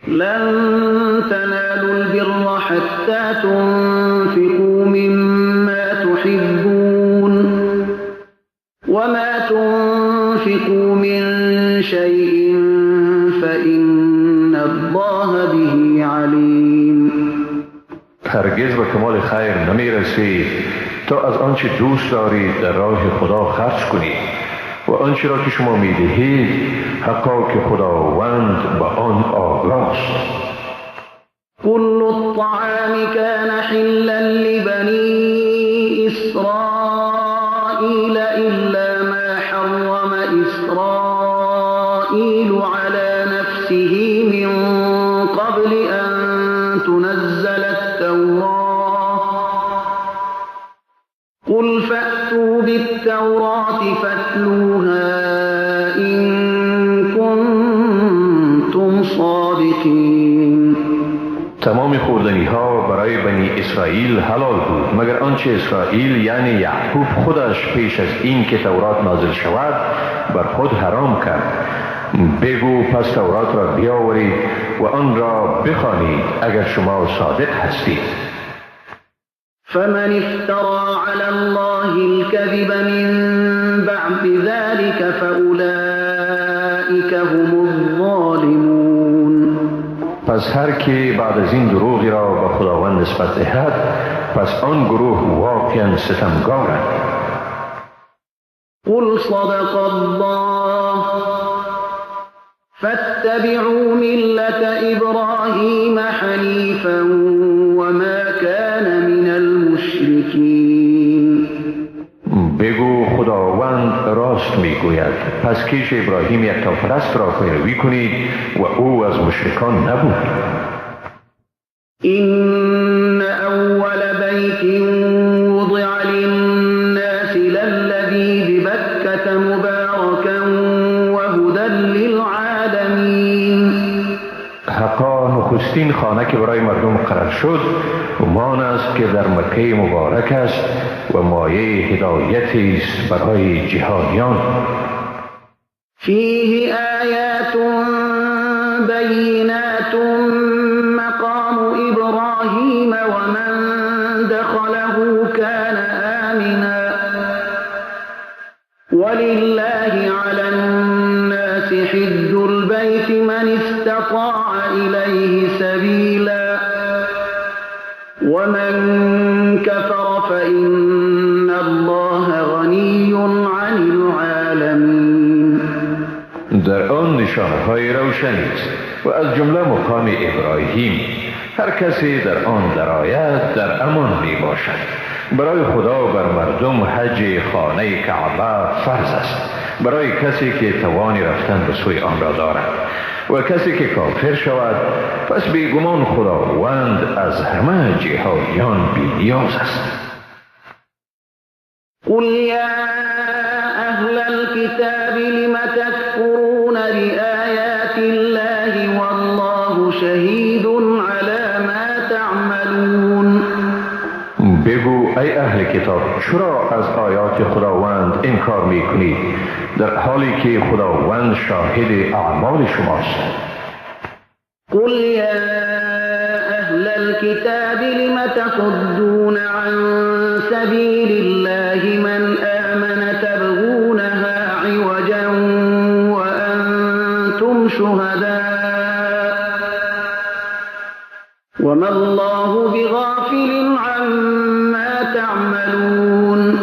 لن تنالوا البر حتى تنفقوا مما تحبون وما تنفقوا من شيء فإن الله به علیم. هرگز به کمال خیر نمی رسید تا از آنچه دوست دارید در راه خدا خرج کنید و آنچه را که شما می دهید حقا که خداوند به آن آگاست. كل الطعام كان حلا لبني إسرائيل إلا ما حرم إسرائيل على نفسه من قبل أن تنزل التوراة قل فأتوا بالتوراة فاتلوها إن كنتم صادقين. تمام خوردنی ها برای بنی اسرائیل حلال بود مگر آنچه اسرائیل یعنی یعقوب خودش پیش از این که تورات نازل شود بر خود حرام کرد. بگو پس تورات را بیاورید و آن را بخوانید اگر شما صادق هستید. فمن افترى على الله الكذب من بعد ذلك فأولئك هم الظالمون. پس هر که بعد از این دروغی را به خداوند نسبت دهد پس آن گروه واقعا ستمگارند. قل صدق الله فاتبعوا ملة إبراهيم حنيفا وما كان من المشركين. بگو خداوند راست میگوید پس کیش ابراهیم یکتاپرست را پیروی کنید و او از مشرکان نبود. إن أول بيت وضع للناس للذي ببكة مباركا وهدى للعالمين. حقا نخستین خانه که برای مردم قرار شد همان است که در مکه مبارک است و مایه هدایتی است برای جهانیان. فیه آیات بینات مقام ابراهیم ومن دخله كان آمنا ولله على الناس حج البيت من استطاع إليه سبيلا ومن كفر فإن الله غني عن العالمين. در آن نشانهای روشنی است و از جمله مقام ابراهیم. هر کسی در آن درآید در امان می باشد. برای خدا بر مردم حج خانه کعبه فرض است برای کسی که توان رفتن به سوی آن را دارد و کسی که کافر شود پس بیگمان خداوند از همه جهانیان بی نیاز است. قل یا اهل الكتاب لم تکفرون بآیات الله والله شهید علی ما تعملون. بگو ای اهل کتاب چرا از آیات خداوند انکار میکنید در حالی که خداوند شاهد اعمال شماست؟ قل یا اهل الكتاب لم تصدون عن سبیل الله من آمن تبغونها عوجا وأنتم شهداء وما الله بغافل عما تعملون.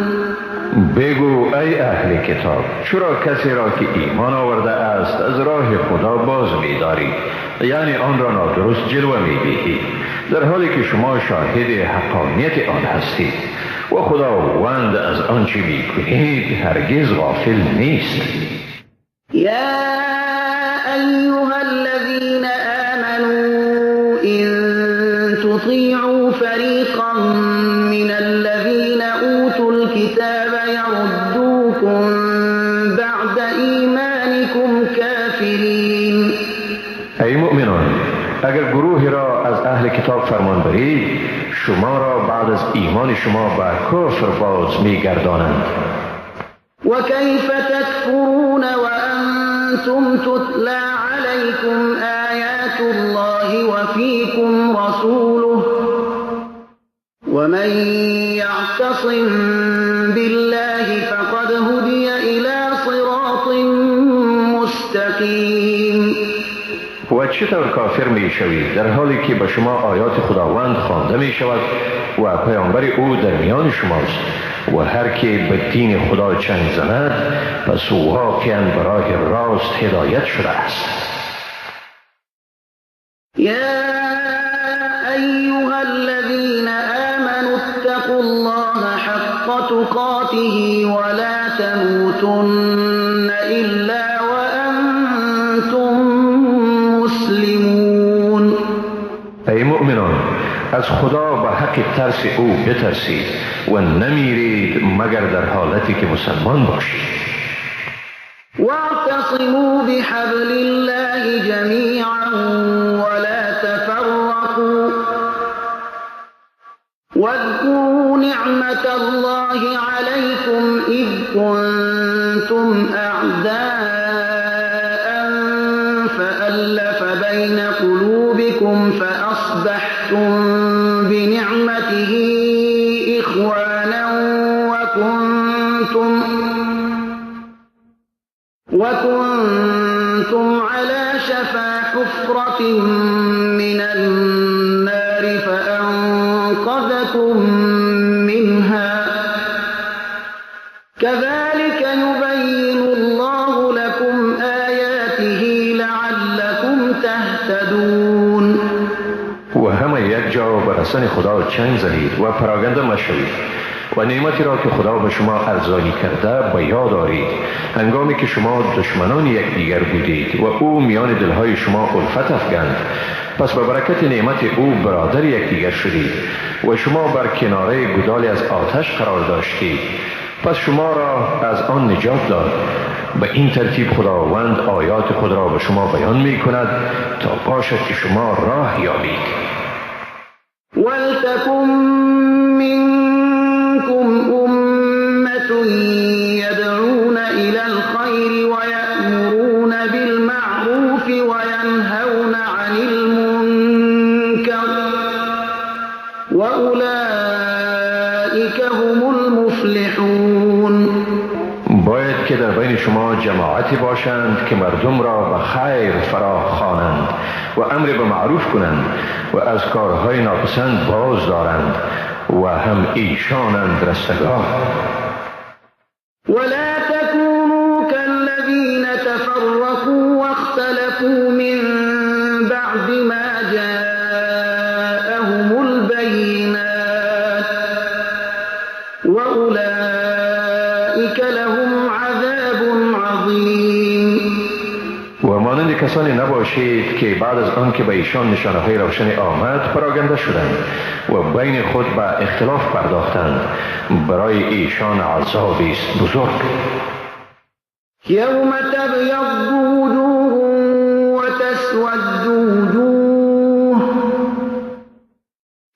بگو ای اهل کتاب چرا کسی را که ایمان آورده است از راه خدا باز می‌دارید، یعنی آن را نادرست جلوه می‌دهید در حالی که شما شاهد حقانیت آن هستید و خداوند از آنچه می‌کنید هرگز غافل نیست. یا ایها الذین آمنوا إن تطیعوا فریقا من الذین اوتوا الكتاب یردوکم بعد ایمانکم کافرین. ای مؤمنان اگر گروهی را از اهل کتاب فرمان برید شما را بعد از ایمان شما به کفر باز می‌گردانند. و کیف تکفرون وانتم تتلی علیکم آیات الله الله وفيكم رسوله ومن يعتصم بالله فقد هدي إلى صراط مستقیم. و چطور کافر می شوید در حالی که به شما آیات خداوند خوانده می شود و پیامبر او در میان شماست و هر که به دین خدا چنگ زند پس او واقعا به راه راست هدایت شده است. یا ایها الذین آمنوا اتقوا الله حق تقاته ولا تموتن الا وانتم مسلمون. ای مؤمنان، از خدا به حق ترس او بترسید و نمیرید مگر در حالتی که مسلمان باشید. واعتصموا بحبل الله جمیعا ولا تفرقوا واذكروا نعمة الله عليكم إذ كنتم أعداء فألف بين قلوبكم فأصبحتم بنعمته إخوانا وكنتم على شفا حفرة من النار فأنقذكم منها كذلك يبين الله لكم آياته لعلكم تهتدون. و همه یک جا به رسن خدا چنگ زنید و پراگنده مشوید و نعمتی را که خدا به شما ارزانی کرده به یاد آرید، هنگامی که شما دشمنان یکدیگر بودید و او میان دلهای شما الفت افکند، پس به برکت نعمت او برادر یکدیگر شدید و شما بر کناره گودالی از آتش قرار داشتید، پس شما را از آن نجات داد. به این ترتیب خداوند آیات خود را به شما بیان می کند تا باشد که شما راه یابید. ولتکن منکم امة یدعون الی الخیر ویأمرون بالمعروف وینهون عن المنکر واولئک هم المفلحون. باید که در بین شما جماعتی باشند که مردم را به خیر فرا خوانند و امر به معروف کنند و از کارهای ناپسند باز دارند و هم ایشانند رستگار. ولا تكونوا كالذين تفرقوا واختلفوا من بعد ما جاءهم البينات وأولئك لهم عذاب عظیم. و مانند کسانی نباشید که بعد از آن که به ایشان نشانه های روشن آمد پراگنده شدند و بین خود به اختلاف پرداختند، برای ایشان عذابی است بزرگ. یوم تبیض وجوه و تسود وجوه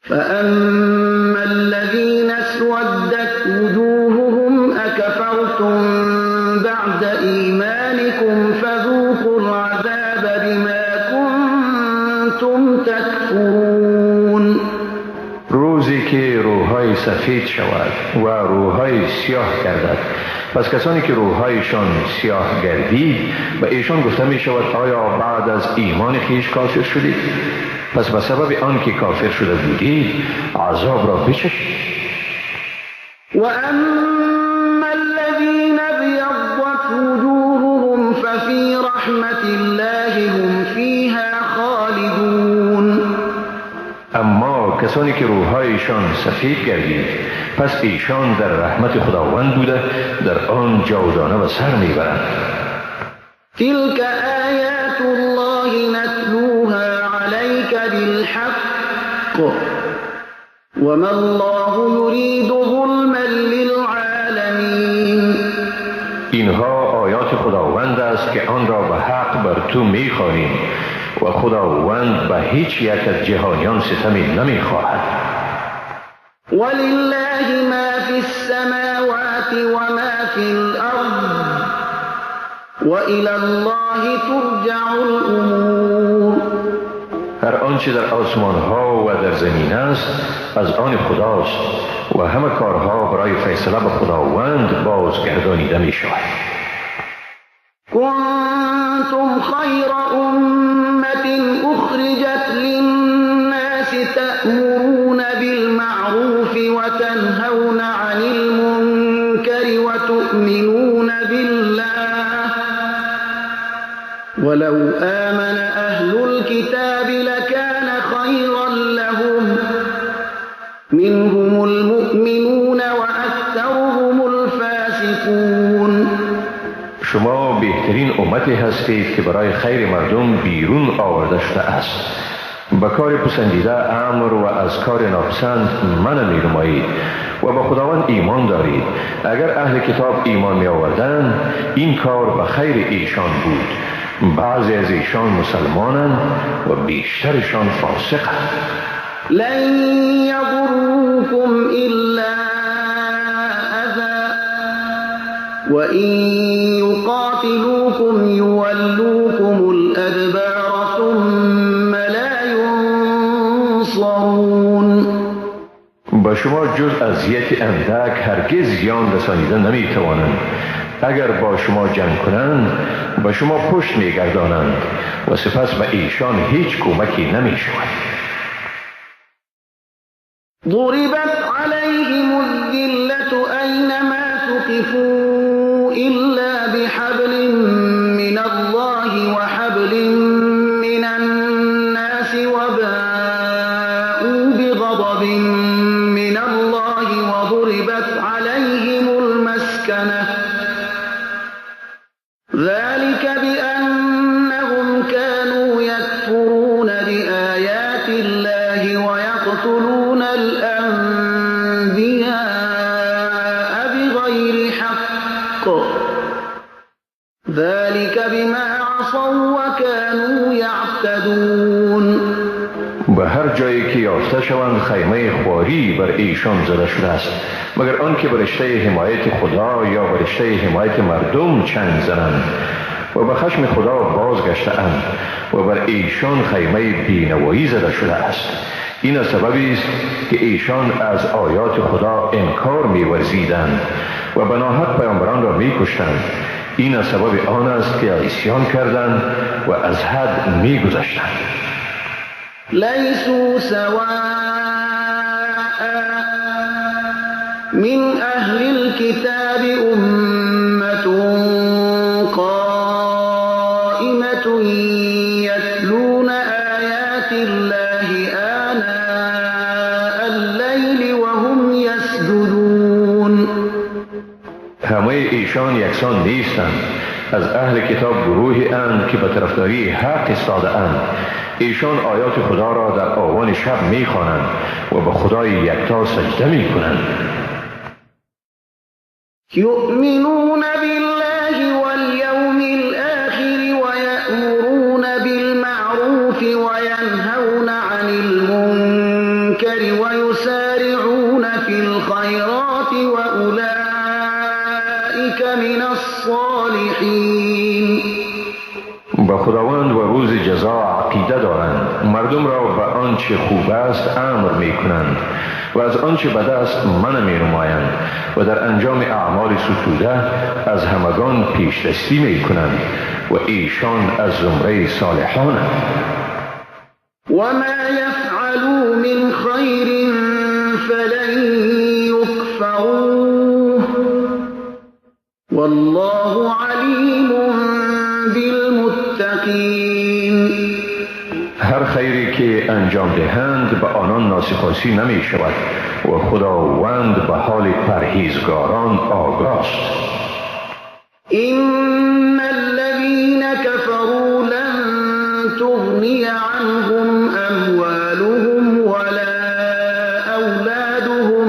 فأما الذین اسودت وجوههم اکفرتم بعد ایمانکم فذوقوا العذاب بما کنتم تکفرون. روزی که روحهای سفید شود و روحهای سیاه گردد، پس کسانی که روحهایشان سیاه گردید به ایشان گفته می شود آیا بعد از ایمان خویش کافر شدید؟ پس به سبب آنکه کافر شده بودید عذاب را بچشید. و اما الذین ابیضت وجوههم ففی رحمت الله هم فیها خالدون. اما کسانی که روحهایشان سفید گردید پس ایشان در رحمت خداوند بوده در آن جاودانه و سر میبرند. تلك آیات الله نتلوها علیک بالحق وما الله یرید ظلما للعالمین. اینها آیات خداوند است که آن را به حق بر تو میخوانیم و خداوند به هیچ یک از جهانیان ستمی نمیخواهد. ولله ما فی السماوات وما فی الارض وإلی الله ترجع الامور. هر آنچه در آسمان ها و در زمین است از آن خداست و همه کارها برای فیصله به خداوند بازگردانیده می شود. کنتم خیر امة اخرجت للناس تأمرون بالمعروف وتنهون عن المنکر وتؤمنون بالله ولو آمن أهل الكتاب لكان خيرا لهم منهم المؤمنون وأكثرهم الفاسقون. شما بهترین امتی هستید که برای خیر مردم بیرون آورده شده است. به کار پسندیده امر و از کار ناپسند منع می‌نمایید و به خداوند ایمان دارید. اگر اهل کتاب ایمان می آوردند این کار به خیر ایشان بود. بعضی از ایشان مسلمانند و بیشترشان فاسقند. لن یضروکم الا اذی وان یقاتلوکم یولوکم الادبار ثم لا ینصرون. با شما جز اذیت اندک هرگز زیان رسانیده نمیتوانند. اگر با شما جنگ کنند با شما پشت میگردانند و سپس به ایشان هیچ کمکی نمیشود. ضربت علیهم الذلة اینما ثقفوا الا بحبل من الله وحبل من الناس وباءوا بغضب من الله وضربت علیهم المسکنة ذلك بأنهم كانوا يكفرون بآيات الله ويقتلون الأنبياء بغير حق ذلك بما عصوا وكانوا يعتدون. به هر جایی که یافته شوند خیمه خواری بر ایشان زده شده است، مگر آنکه به رشته حمایت خدا یا به رشته حمایت مردم چنگ زنند و به خشم خدا بازگشته اند و بر ایشان خیمه بینوایی زده شده است. این از سببی است که ایشان از آیات خدا انکار می‌ورزیدند و به ناحق پیامبران را می‌کشتند. این از سبب آن است که عصیان کردند و از حد می‌گذشتند. لیسوا سواء من اهل الكتاب امة قائمة یتلون آیات الله آناء اللیل وهم یسجدون. همه ایشان یکسان نیستند. از اهل کتاب گروهی اند که به طرفداری حق ایستاده اند. ایشان آیات خدا را در آوان شب میخوانند و به خدای یکتا سجده میکنند. یؤمنون بالله والیوم الآخر ویأمرون بالمعروف وینهون عن المنکر ویسارعون فی الخیرات وأولئک من الصالحین. با خداوند و روز جزا عقیده دارند. مردم را به آنچه خوب است امر می کنند و از آنچه بد است منع می نمایند و در انجام اعمال ستوده از همگان پیشدستی می کنند و ایشان از زمره صالحانند. و ما یفعلوا من خیر فلن یکفروه والله علیم بالمتقین. هر خیری که انجام دهند به آنان ناسپاسی نمی شود و خداوند به حال پرهیزگاران آگاست. ان الذین كفروا لن تغنی عنهم اموالهم ولا اولادهم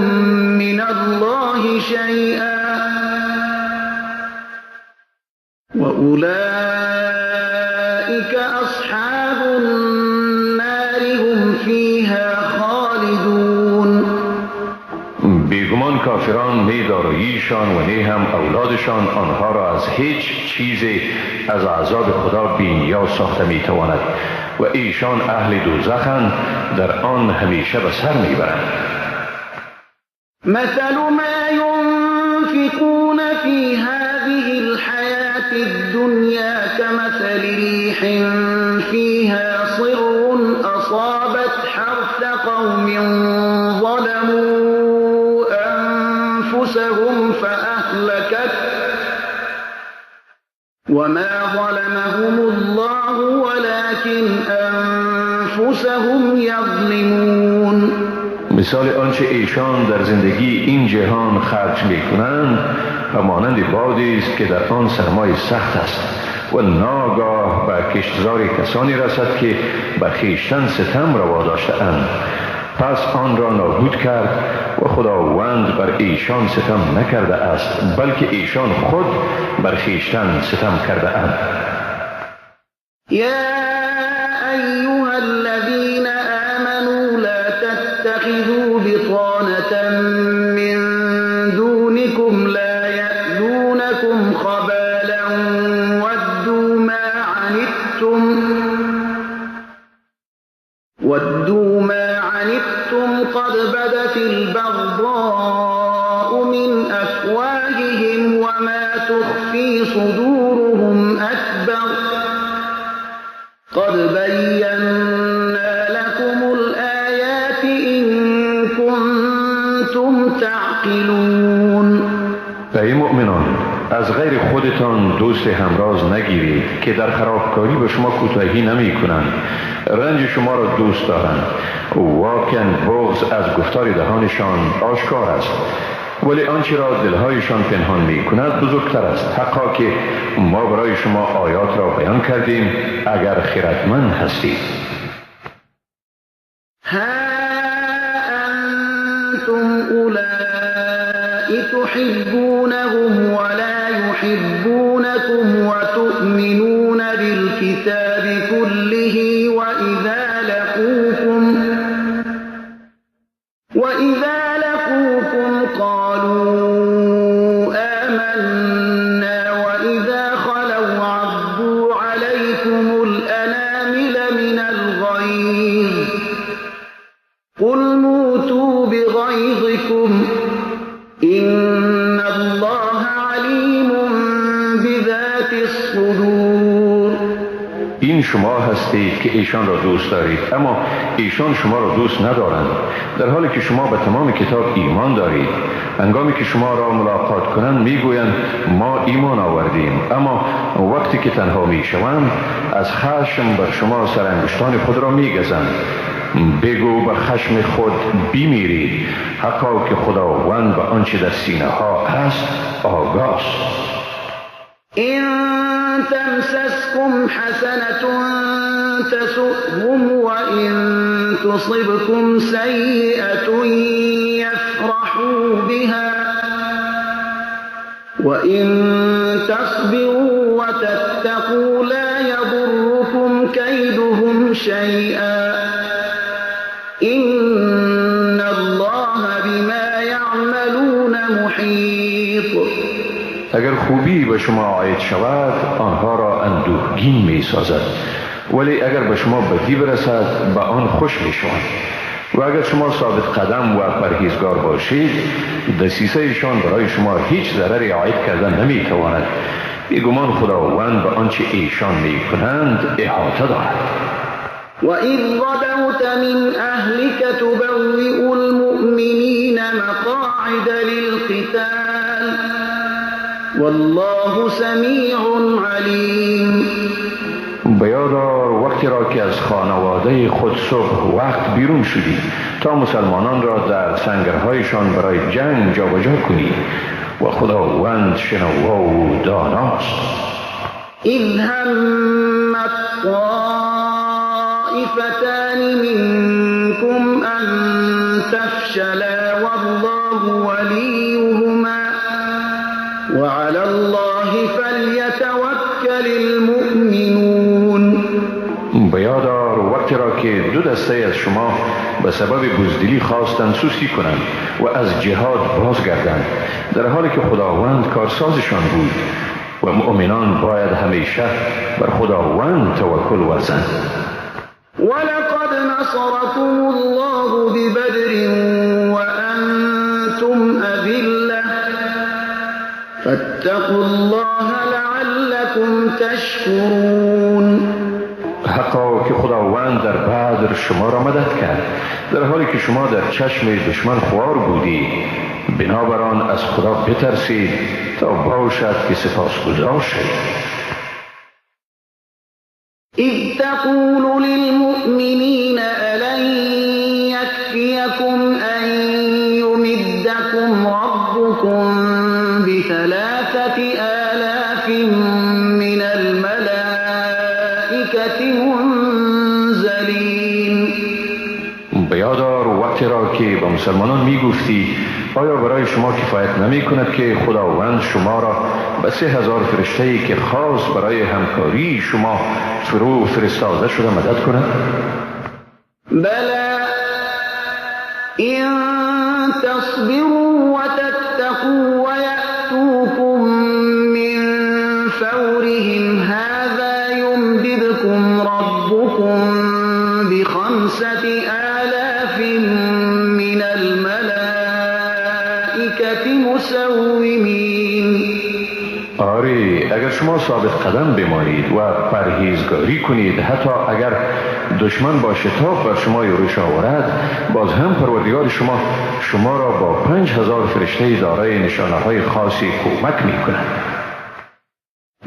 من الله شیئا وأولئك أصحاب النار هم فيها خالدون. بیگمان کافران نه داراییشان و نه هم اولادشان آنها را از هیچ چیزی از عذاب خدا بی‌نیاز ساخته میتواند و ایشان اهل دوزخند، در آن همیشه به سر میبرند. مثل ما ينفقون في هذه الحياة الدنيا كمثل ريح فيها صر أصابت حرث قوم ظلموا أنفسهم فأهلكت وما ظلمهم الله ولكن أنفسهم يظلمون. مثال آنچه ایشان در زندگی این جهان خرج میکنند و مانند بادی است که در آن سرمای سخت است و ناگاه به کشتزار کسانی رسد که بر خویشتن ستم روا داشته‌اند، پس آن را نابود کرد و خداوند بر ایشان ستم نکرده است، بلکه ایشان خود بر خویشتن ستم کرده اند. یا ایها الذین آمنوا لا تتخذوا بطانة من دونكم لا یألونكم خبالا ودوا ما عنتم قد بدت البغضاء من أفواههم وما تخفي صدورهم أكبر قد بينا لكم الآيات إن كنتم تعقلون. ای مؤمنان، از غیر خودتان دوست همراز نگیرید که در خرابکاری به شما کوتاهی نمی کنند، رنج شما را دوست دارند. واقعا بغض از گفتار دهانشان آشکار است، ولی آنچه را دلهایشان پنهان می کند بزرگتر است. حقا که ما برای شما آیات را بیان کردیم اگر خردمند هستید. ها انتم اولئک تحبونهم ولا يحبونكم وتؤمنون بالكتاب كله وإذا لقوكم قالوا آمنا وإذا خلوا عضوا عليكم الأنامل من الغيظ قل موتوا بغيظكم إن الله عليم بذات الصدور. این شما هستید که ایشان را دوست دارید، اما ایشان شما را دوست ندارند، در حالی که شما به تمام کتاب ایمان دارید. هنگامی که شما را ملاقات کنند میگویند ما ایمان آوردیم، اما وقتی که تنها میشوند از خشم بر شما سرانگشتان خود را میگزند. بگو به خشم خود بمیرید، حقا که خداوند به آنچه در سینه ها هست آگاست. إن تمسسكم حسنة تسؤهم وإن تصبكم سيئة يفرحوا بها وإن تصبروا وتتقوا لا يضركم كيدهم شيئا إن الله بما يعملون محيط. اگر خوبی به شما عاید شود آنها را اندوهگین می سازد، ولی اگر به شما بدی برسد به آن خوش می شوند. و اگر شما ثابت قدم و پرهیزگار باشید دسیسه شان برای شما هیچ ضرری عاید کردن نمی تواند. بیگمان خداوند به آنچه ایشان می کنند احاطه دارد. وَإِذْ غَدَوْتَ مِنْ أَهْلِكَ تُبَوِّئُ الْمُؤْمِنِينَ مَقَاعِدَ لِلْقِتَالِ والله سمیع علیم. بیادار وقتی را که از خانواده خود صبح وقت بیرون شدی تا مسلمانان را در سنگرهایشان برای جنگ جابجا کنی و خداوند شنوا و داناست. اذ هم الطائفتان منكم ان تفشلا والله وليهما وعلى الله فليتوكل المؤمنون. بیادار وقتی را که دو دسته از شما به سبب بزدلی خواستند سستی کنند و از جهاد بازگردند، در حالی که خداوند کارسازشان بود و مؤمنان باید همیشه بر خداوند توکل ورزند. ولقد نصركم الله ببدر وأنتم أذلة فاتقوا الله لعلكم تشكرون. حقا که خداوند در بدر شما را مدد کرد، در حالی که شما در چشم دشمن خوار بودید. بنابران از خدا بترسید تا باشد که سپاسگزار شوید. اذ تقول للمؤمنین ألن یکفیکم أن یمدکم ربکم ب3,000 من الملائکة منزلین. بیادار وقتی را که با مسلمانان میگفتی آیا برای شما کفایت نمی کند که خداوند شما را به 3000 فرشته‌ای که خاص برای همکاری شما فرو فرستاده شده مدد کند؟ بلی إن تصبروا وتتقوا ويأتوكم من فورهم هذا يمددكم ربكم ب5,000 من الملائكة مسومين. آری، اگر شما ثابت قدم بمانید و پرهیزگاری کنید، حتی اگر دشمن با شتاب بر شما یورش آورد، باز هم پروردگار شما شما را با 5000 فرشته دارای نشانه های خاصی کمک می کند.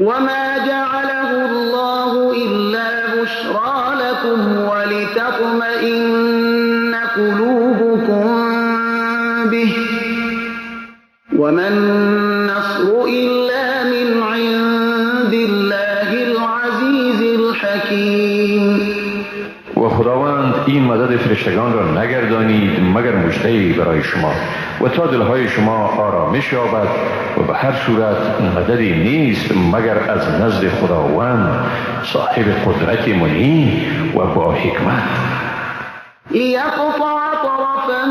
وما جعله الله إلا بشرى لكم ولتطمئن قلوبكم به وما النصر إلا من عند الله العزيز الحكيم. و خداوند این مدد فرشتگان را نگردانید مگر مژده‌ای برای شما و تا دلهای شما آرامش یابد، و به هر صورت مددی نیست مگر از نزد خداوند صاحب قدرت منی و با حکمت. لیقطع طرفا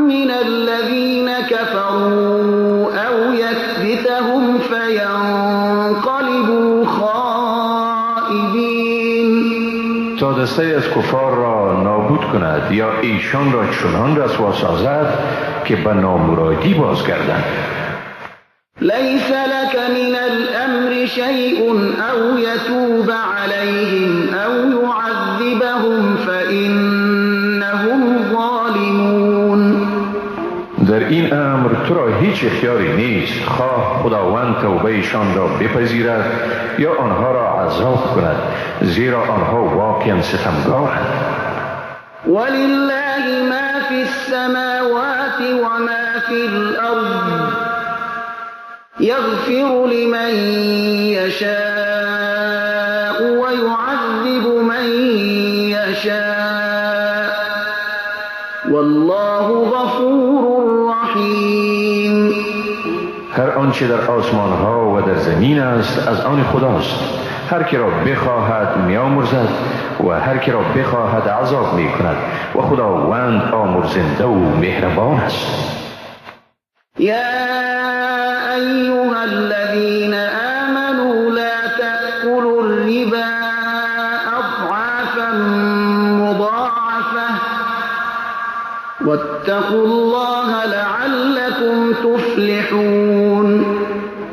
من الذین كفروا او یکبتهم فینقلبوا خائبین. تا دسته از کفار را نابود کند یا ایشان را چنان رسوا سازد که به نامرادی بازگردند. لیس لك من الامر شیء او یتوب علیهم او یعذبهم فانهم ظالمون. در این امر تو را هیچ اختیاری نیست، خواه خداوند توبه ایشان را بپذیرد یا آنها را عذاب کند، زیرا آنها واقعا ستمگارند. ولله ما فی السماوات و ما فی الارض یغفر لمن یشاء و یعذب من یشاء والله غفور رحیم. هر آنچه در آسمان ها و در زمین است از آن خداست. هر کی را بخواهد می‌آمرزد و هر کی را بخواهد عذاب می‌کند و خداوند آمرزنده و مهربان است. یا ایها الذین آمنوا لا تأکلوا الربا اضعافا مضاعفة واتقوا الله لعلكم تفلحون.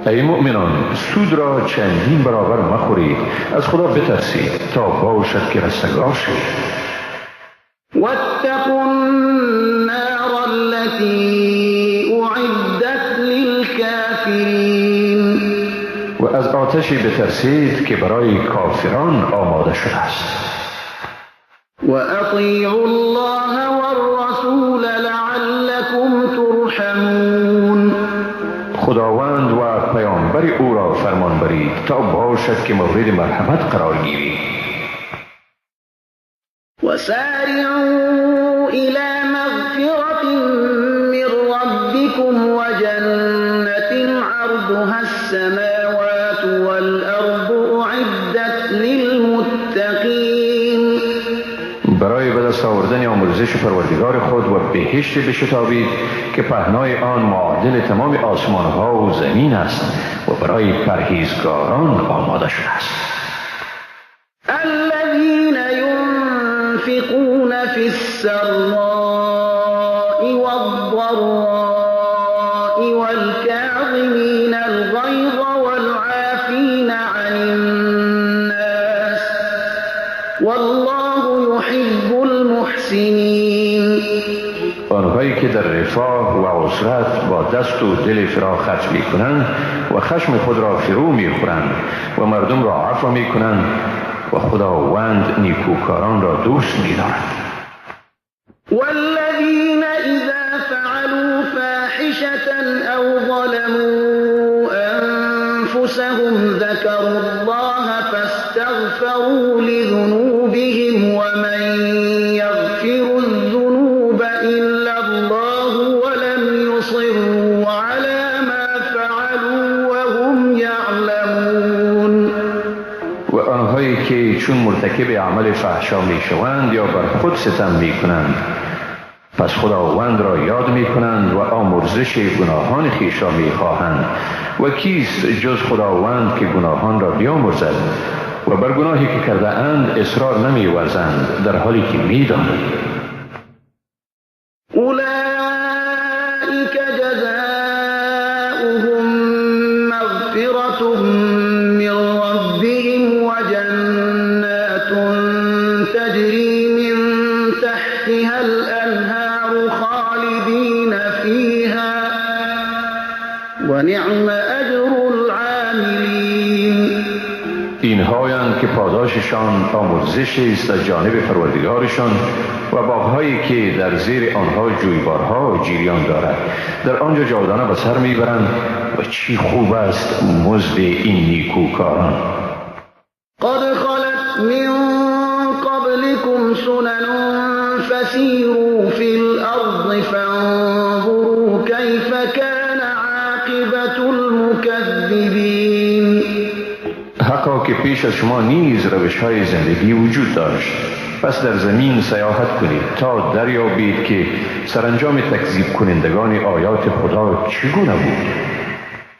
ای مؤمنان، سود را چندین برابر مخورید، از خدا بترسید تا باشد که رستگار شوید. واتقوا النار التي اعدت للكافرین. و از آتشی بترسید که برای کافران آماده شده است. و اطیعوا الله والرسول لعلكم ترحمون. خداوند و پیامبر او را فرمان برید تا باشد که مورد مرحمت قرار گیرید. وسارعوا إلى مغفرة من ربكم وجنة عرضها السماوات والأرض أعدت للمتقين. برای به دست آوردن آمرزش پروردگار خود و بهشت بشتابید که پهنای آن معادل تمام آسمانها و زمین است و برای پرهیزگاران آماده شده است. الذين ينفقون في السراء والضراء والكاظمين الغيظ والعافين عن الناس والله يحب المحسنين. آنهایی که در رفاه و عسرت با دست و دل فراخ خرج میکنند و خشم خود را فرو میخورند و مردم را عفو میکنند و خداوند نیکوکاران را دوست میدارد. والذین اذا فعلوا فاحشة او ظلموا انفسهم ذكروا الله فاستغفروا لذنوبهم ومن يغفر الذنوب الا الله ولم يصروا على ما فعلوا وهم يعلمون. و آنهایی که چون مرتکب عمل فحشا میشوند یا بر خود ستم میکنند پس خداوند را یاد میکنند و آمرزش گناهان خویش را میخواهند و کیست جز خداوند که گناهان را بیامرزد و بر گناهی که کرده اند اصرار نمیورزند در حالی که میدانند. اولئک جزاؤهم مغفرة من ربهم وجنات تجری من تحتها الانهار خالدین فیها ونعم اجر العاملین. اینهایند که پاداششان آمرزش است از جانب پروردگارشان و باغهایی که در زیر آنها جویبارها جریان دارد، در آنجا جاودانه به سر میبرند و چی خوب است مزد این نیکوکاران. قد خلت من قبلكم سنن فسیروا فی الارض فانظروا کیف کان عاقبة المکذبین. حقا که پیش از شما نیز روش‌های زندگی وجود داشت، پس در زمین سیاحت کنید تا دریابید که سرانجام تکذیب کنندگان آیات خدا چگونه بود.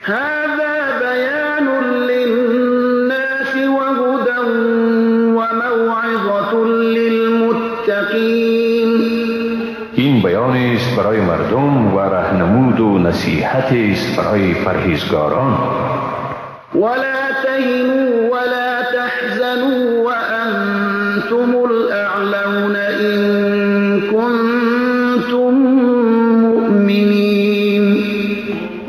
هذا بیان للناس وهدى وموعظة للمتقین. این بیان است برای مردم و رهنمود و نصیحت است برای پرهیزگاران. ولا تهنوا ولا تحزنوا وأنتم الأعلون إن كنتم مؤمنین.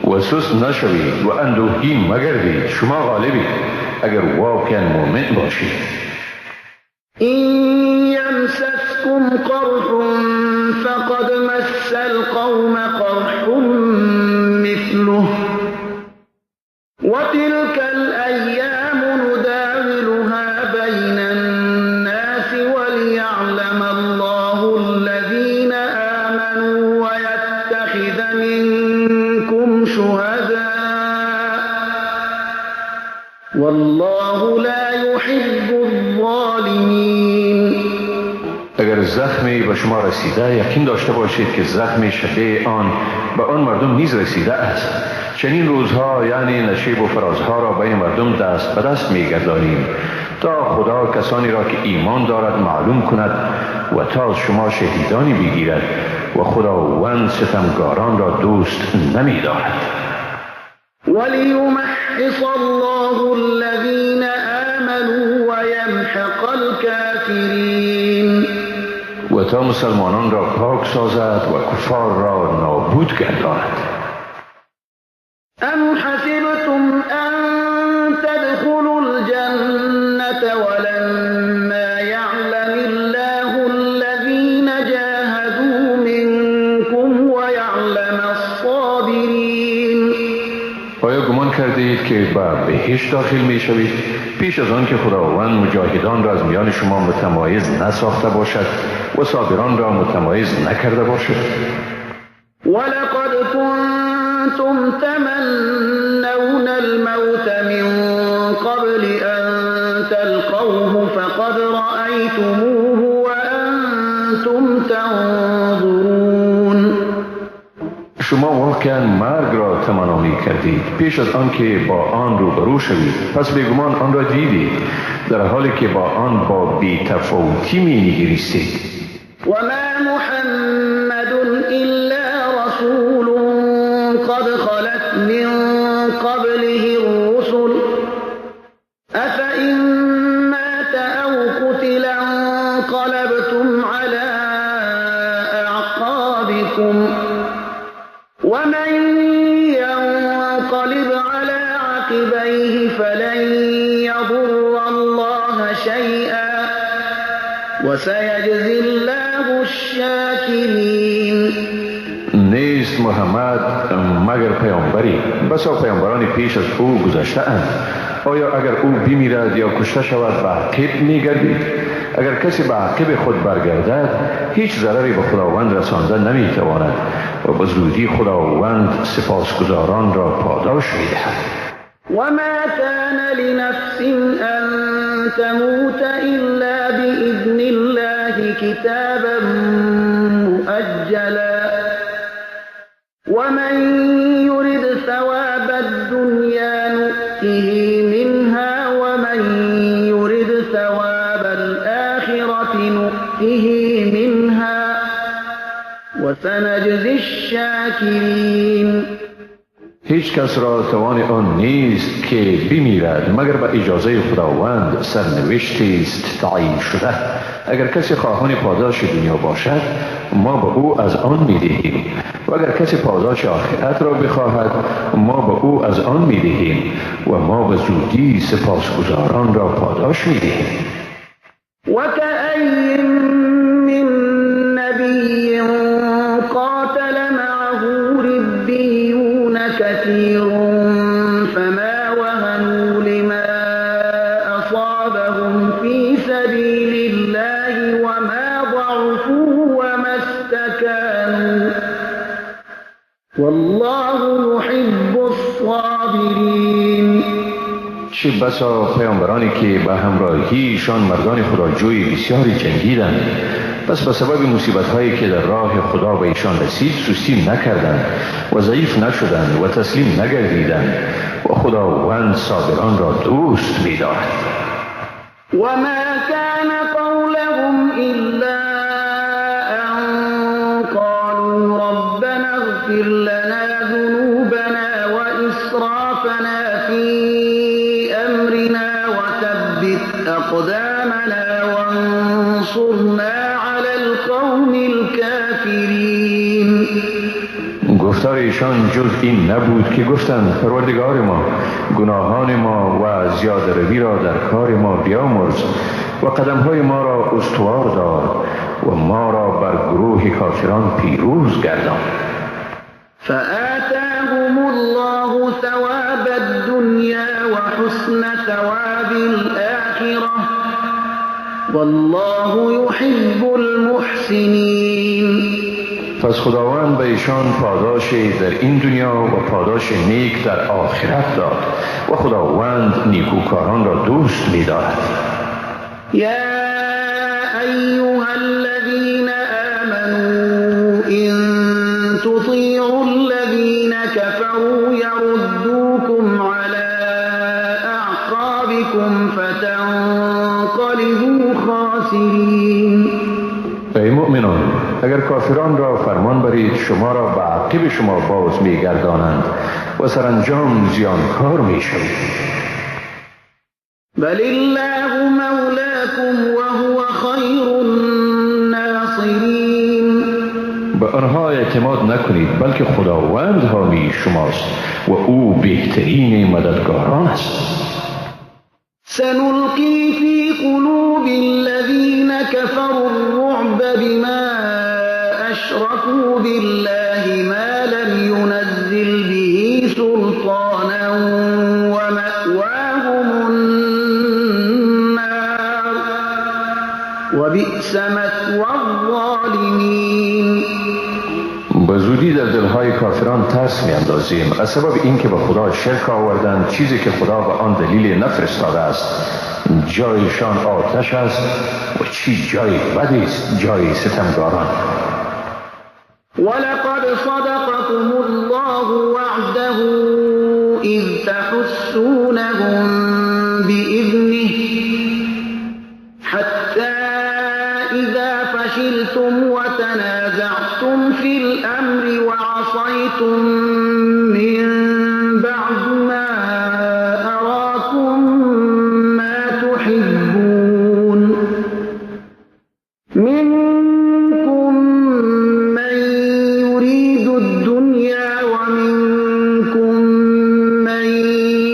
و سست نشوید و اندوهگین مگردید، شما غالبید اگر واقعا مؤمن باشید. إن يمسسكم قرح فقد مس القوم قرح مثله وتلك الأيام نداولها بين الناس وليعلم الله الذين آمنوا ويتخذ منكم شهداء والله لا يحب الظالمين. اگر زخمی به شما رسیده یقین داشته باشید که زخم شبیه آن به آن مردم نیز رسیده است. چنین روزها یعنی نشیب و فرازها را بین مردم دست به دست می‌گردانیم تا خدا کسانی را که ایمان دارد معلوم کند و تا از شما شهیدانی بگیرد و خداوند ستمگاران را دوست نمی‌دارد. ولیمحص الله الذین آمنوا ویمحق الکافرین. و تا مسلمانان را پاک سازد و کفار را نابود گرداند. ام حسبتم ان تدخلوا الجنة ولما يعلم الله الذين جاهدوا منكم ويعلم الصابرين. آیا گمان کردید که به بهشت داخل می شوید پیش از آن که خداوند مجاهدان را از میان شما متمایز نساخته باشد و صابران را متمایز نکرده باشد؟ ولقد كنتم تمنون الموت من قبل أن تلقوه فقد رأيتموه وأنتم تنظرون. شما واقعا مرگ را تمنا می کردید پیش از آن که با آن روبرو شوید، پس بیگمان آن را دیدید در حالی که با آن با بی‌تفاوتی می نگریستید. وما محمد إلا رسول قد خلت من قبله الرسل أفإن مات أو قتل انقلبتم على أعقابكم ومن ينقلب على عقبيه فلن يضر الله شيئا وسيجزي الله الشاكرين. نیست محمد مگر پیامبری، بسا پیامبران پیش از او گذشته اند. آیا اگر او بمیرد یا کشته شود به عقب میگردید؟ اگر کسی به عقب خود برگردد هیچ ضرری به خداوند رسانده نمیتواند و به زودی خداوند سپاسگزاران را پاداش میدهد. وما كان لنفس أن تموت إلا بإذن الله كتابا مؤجلا ومن يرد ثواب الدنيا نؤته منها ومن يرد ثواب الآخرة نؤته منها وسنجزي الشاكرين. هیچ کس را توان آن نیست که بمیرد مگر به اجازه خداوند سرنوشتی است تعیین شده. اگر کسی خواهان پاداش دنیا باشد ما به او از آن میدهیم و اگر کسی پاداش آخرت را بخواهد ما به او از آن میدهیم و ما به زودی سپاسگزاران را پاداش میدهیم. وكأي من نبي قاتل معه ربيون كثير فما وهنوا لما أصابهم في سبيل الله وما ضعفوا وما استكانوا والله يحب الصابرين. چه بسا پیامبرانی که به همراهیشان مردان خداجوی بسیاری جنگیدند، پس به سبب مصیبت‌هایی که در راه خدا به ایشان رسید سستی نکردند و ضعیف نشدند و تسلیم نگردیدند و خداوند صابران را دوست می‌دارد. وما كان قولهم إلا أن قالوا ربنا اغفر لنا ذنوبنا وإسرافنا في أمرنا وثبت أقدامنا وانصرنا على القوم الكافرين. گفتار ایشان جز این نبود که گفتند پروردگار ما گناهان ما و زیاده روی را در کار ما بیامرز و قدمهای ما را استوار دار و ما را بر گروه کافران پیروز گردان. فآتاهم الله ثواب الدنيا وحسن ثواب الآخرة والله يحب المحسنين. پس خداوند به ایشان پاداش در این دنیا و پاداش نیک در آخرت داد و خداوند نیکوکاران را دوست می‌دارد. یا ایها الذین آمنوا إن تطیعوا الذین كفروا یردوکم علی اعقابکم فتنقلبوا خاسرین. ای مؤمنان، اگر کافران را فرمان برید شما را به عقب شما باز می‌گردانند و سرانجام زیانکار می‌شوید. بل الله مولاکم وهو خیر الناصرین. به آنها اعتماد نکنید، بلکه خداوند حامی شماست و او بهترین مددگاران است. سنلقی فی قلوب الذین كفروا الرعب بما أشركوا بالله ما لم ينزل به سلطانا ومأواهم النار وبئس مثوى الظالمین. به زودی در دلهای کافران ترس می‌اندازیم از سبب اینکه به خدا شرک آوردند، چیزی که خدا به آن دلیل نفرستاده است. جایشان آتش است و چی جای بدی است جای ستمگاران. ولقد صدقكم الله وعده إذ تحسونهم بإذنه حتى إذا فشلتم فشلتم وتنازعتم في الأمر وعصيتم من بعد ما أراكم ما تحبون. منكم من يريد الدنيا ومنكم من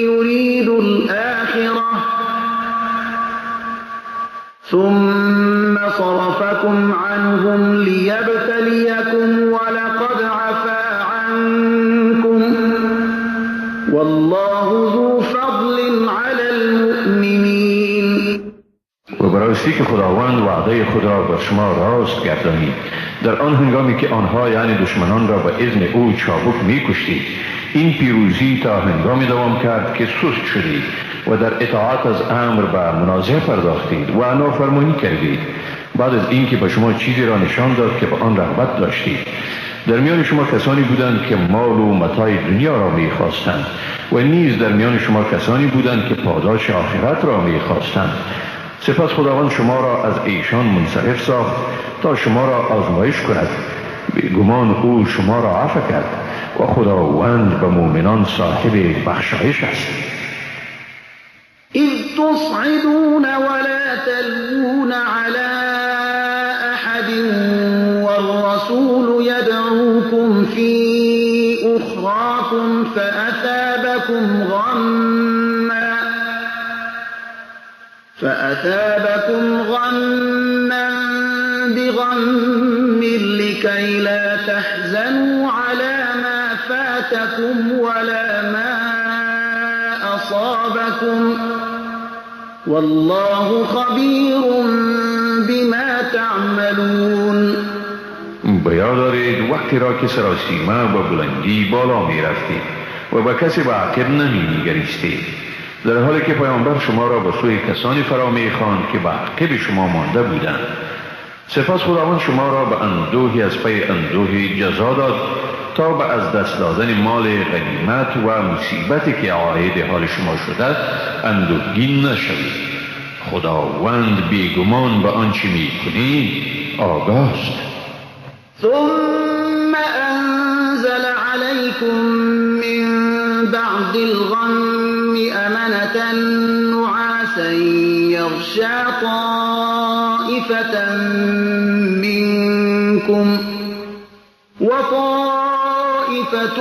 يريد الآخرة، ثم صرفكم عنهم ليبتليكم ولقد عفا عنكم والله ذو فضل على المؤمنين. و براستی که خداوند وعده خود را بر شما راست گردانید در آن هنگامی که آنها یعنی دشمنان را به اذن او چابک می‌کشتید. این پیروزی تا هنگامی دوام کرد که سست شدید و در اطاعت از امر به منازعه پرداختید و نافرمانی کردید، بعد از اینکه به شما چیزی را نشان داد که به آن رغبت داشتید. در میان شما کسانی بودند که مال و متاع دنیا را می‌خواستند و نیز در میان شما کسانی بودند که پاداش آخرت را می‌خواستند. سپس خداوند شما را از ایشان منصرف ساخت تا شما را آزمایش کند. بیگمان او شما را عفو کرد و خداوند به مؤمنان صاحب بخشایش است. اذ تصعدون ولا تلوون على احد والرسول يدعوكم في اخراكم فأثابكم غما بغم لكي لا تحزنوا على ما فاتكم ولا ما أصابكم والله خبير بما تعملون. به یاد دارید وقتی را که سراسیمه و بلندی بالا می رفتید و به کسی به عقب نمی نگریستید، در حالی که پیامبر شما را به سوی کسانی فرا می خواند که به عقب شما مانده بودند. سپس خداوند شما را به اندوهی از پی اندوهی جزا داد تا به از دست دادن مال غنیمت و مصیبتی که عاید حال شما شده اندوهگین نشوید. خداوند بیگمان به آنچه میکنید آگاه است. ثم انزل علیکم من بعد الغم امنة نعاسا یغشی طائفة منکم وطائفة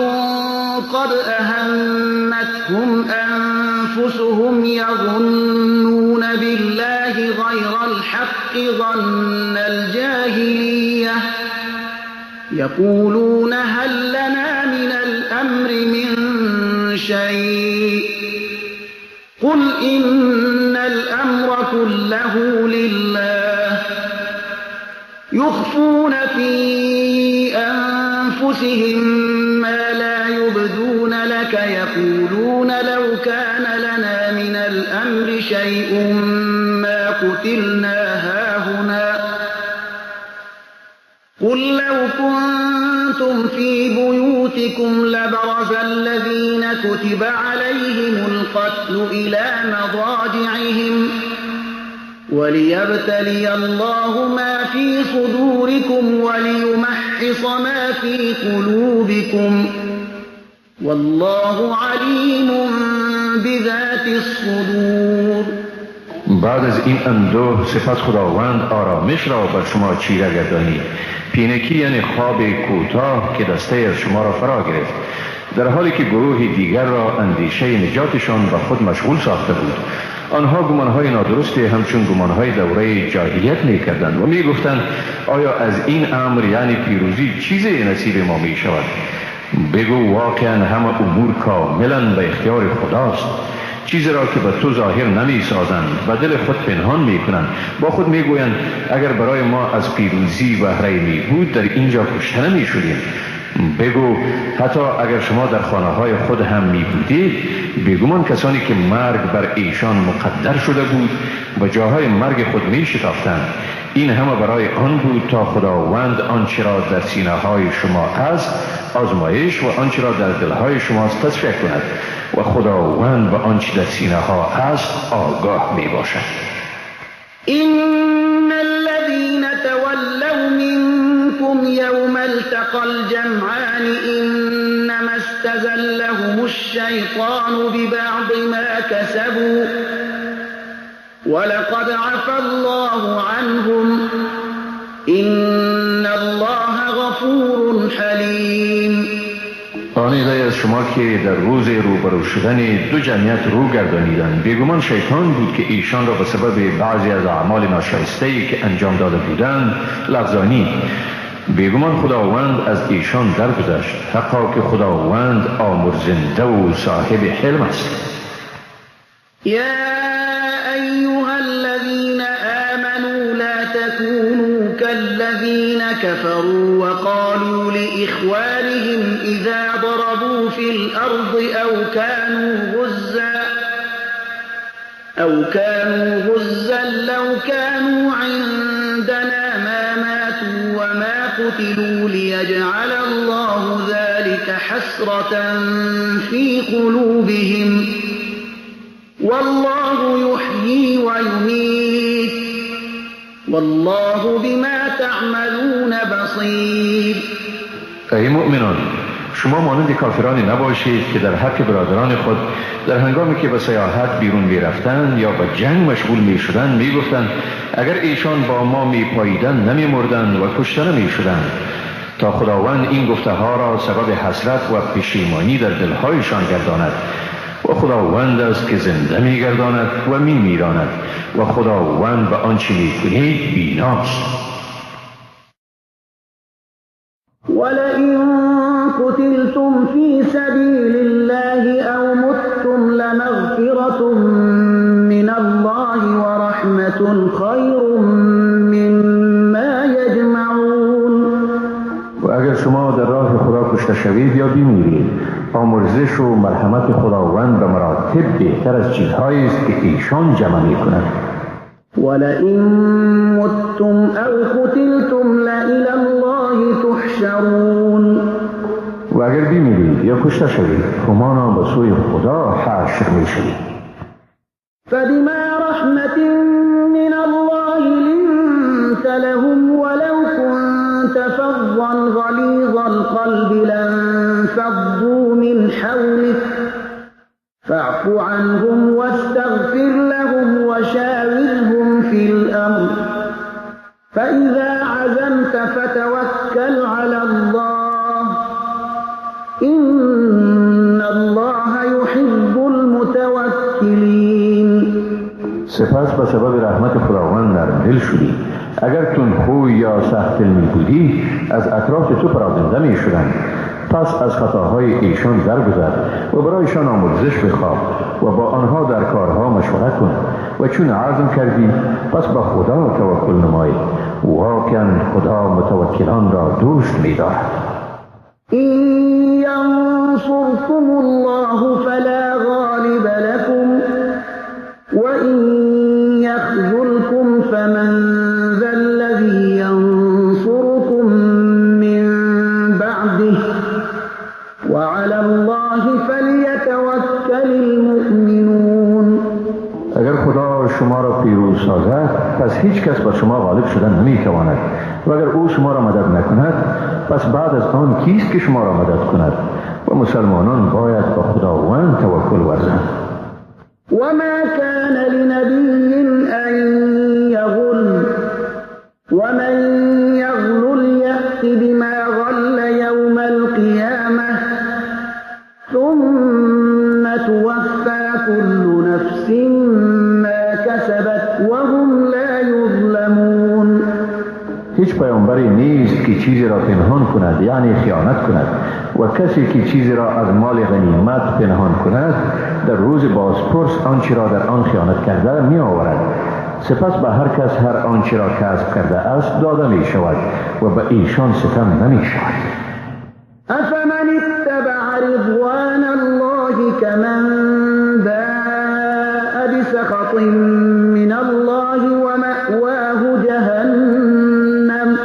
قد أهمتهم أنفسهم يظنون بالله غير الحق ظن الجاهلية يقولون هل لنا من الأمر من شيء قل إن الأمر كله لله يخفون في أنفسهم ما لا يبدون لك يقولون لو كان لنا من الأمر شيء ما قتلنا هاهنا قل لو كنتم في بيوتكم لبرز الذين كتب عليهم القتل إلى مضاجعهم وليبتلي الله ما في صدوركم وليمحص ما في قلوبكم والله عليم بذات الصدور. بعد از این اندوه سپس خداوند آرامش را بر شما چیره گردانید، پینکی یعنی خواب کوتاه که دسته از شما را فرا گرفت، در حالی که گروه دیگر را اندیشه نجاتشان به خود مشغول ساخته بود. آنها گمانهای نادرستی همچون گمانهای دوره جاهلیت می‌کردند و می‌گفتند آیا از این امر یعنی پیروزی چیزی نصیب ما می‌شود؟ بگو واقعا همه امور کاملا به اختیار خداست. چیزی را که به تو ظاهر نمی سازند و دل خود پنهان می کنند، با خود می گویند اگر برای ما از پیروزی بهره می بود در اینجا کشته نمی شدیم. بگو حتی اگر شما در خانه های خود هم می بودید، بیگمان کسانی که مرگ بر ایشان مقدر شده بود و جاهای مرگ خود می شتافتند. این همه برای آن بود تا خداوند آنچه را در سینه های شما است آزمایش و آنچه را در دلهای شما است تصفیه کند و خداوند به آنچه در سینه ها است آگاه می باشد. إن الذين تولوا التقى الجمعان إنما استزلهم الشيطان ببعض ما كسبوا ولقد عفا الله عنهم إن الله غفور حلیم. آن عده‌ای از شما که در روز روبرو شدن دو جمعیت رو گردانیدند، بیگمان شیطان بود که ایشان را به سبب بعضی از اعمال ناشایسته‌ای که انجام داده بودند لغزانید. بیگمان خداوند از ایشان درگذشت، حقا که خداوند آمرزنده و صاحب حلم است. یا ایها الذین آمنوا لا تكونوا كالذین كفروا وقالوا لإخوانهم إذا ضربوا في الأرض أو كانوا غزا لو كانوا عندنا ما ماتوا وما قتلوا ليجعل الله ذلك حسرة في قلوبهم والله يحيي ويميت والله بما تعملون بصیر. ای مؤمنان، شما مانند کافرانی نباشید که در حق برادران خود در هنگامی که به سیاحت بیرون می‌رفتند یا به جنگ مشغول می‌شدند می‌گفتند اگر ایشان با ما می‌پاییدند نمی‌مردند و کشته نمی‌شدند، تا خداوند این گفته ها را سبب حسرت و پشیمانی در دلهایشان گرداند. و خداوند است که زنده می‌گرداند و می‌میراند و خداوند به آنچه می‌کنید بیناست. ولئن قتلتم في سبيل الله أو متم لمغفرة من الله ورحمة خير مما يجمعون. و اگر شما در راه خدا کشته شوید یا بمیرید، آمرزش و مرحمت خداوند به مراتب بهتر از چیزهایی است که ایشان جمع می‌کنند. ولئن متم أو قتلتم لإلى الله تحشرون. و اگر بمیرید یا کشته شوید، همانا به سوی خدا حشر می‌شوید. فبما رحمة من الله لنت لهم ولو كنت فظا غليظ القلب لانفضوا من حولك فاعف عنهم واستغفر لهم وشاورهم في الأمر فإذا عزمت فتوكل على الله إن الله يحب المتوكلين. سپس به سبب رحمت خداوند نرم دل شدی. اگر تندخوی یا سخت دل می بودی، از اطراف تو پراگنده می شدند. پس از خطاهای ایشان درگذر و برایشان آمرزش بخواه و با آنها در کارها مشوره کن و چون عزم کردی پس با خدا توکل نمای. واقعا خدا متوکلان را دوست می‌دارد. إن ينصركم الله فلا غالب لكم وإن يخذلكم فمن ذا الذي ينصركم من بعده وعلى الله فليتوكل المؤمنون. اگر خدا شما را پیروز سازد پس هیچ کس بر شما غالب شدن نمیتواند و اگر او شما را مدد نکند پس بعد از آن کیست که شما را مدد کند؟ و مسلمانان باید به خداوند توکل ورزند. وما كان لنبي أن يغل ومن يغلل يأت بما غل يوم القيامة ثم توفى كل نفس ما كسبت وهم لا يظلمون. هیچ پیامبری نیست که چیزی را پنهان کند، یعنی خیانت کند، و کسی که چیزی را از مال غنیمت پنهان کند در روز بازپرس آنچه را در آن خیانت کرده می آورد. سپس به هر کس هر آنچه را کسب کرده است داده می شود و به ایشان ستم نمی شود. افمن اتبع رضوان الله كمن باء بسخط من الله ومأواه جهنم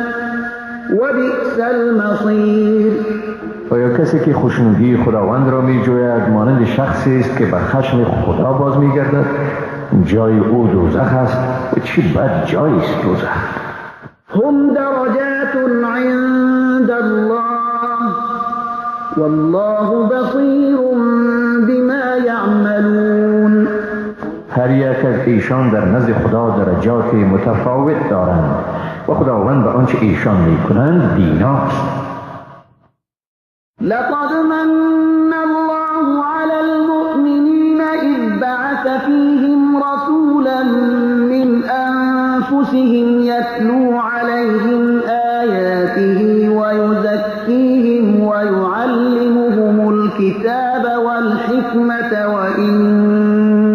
وبئس المصير. آیا کسی که خوشنودی خداوند را می جوید مانند شخصی است که به خشم خدا باز می گردد؟ جای او دوزخ است و چه بد جایی است دوزخ. هم درجات عند الله والله بصیر بما یعملون. هر یک از ایشان در نزد خدا درجات متفاوت دارند و خداوند به آنچه ایشان میکنند بیناست. لقد من الله على المؤمنین اذ بعث فیهم رسولا من انفسهم یتلو علیهم آیاته ویزکیهم ویعلمهم الکتاب والحکمة وإن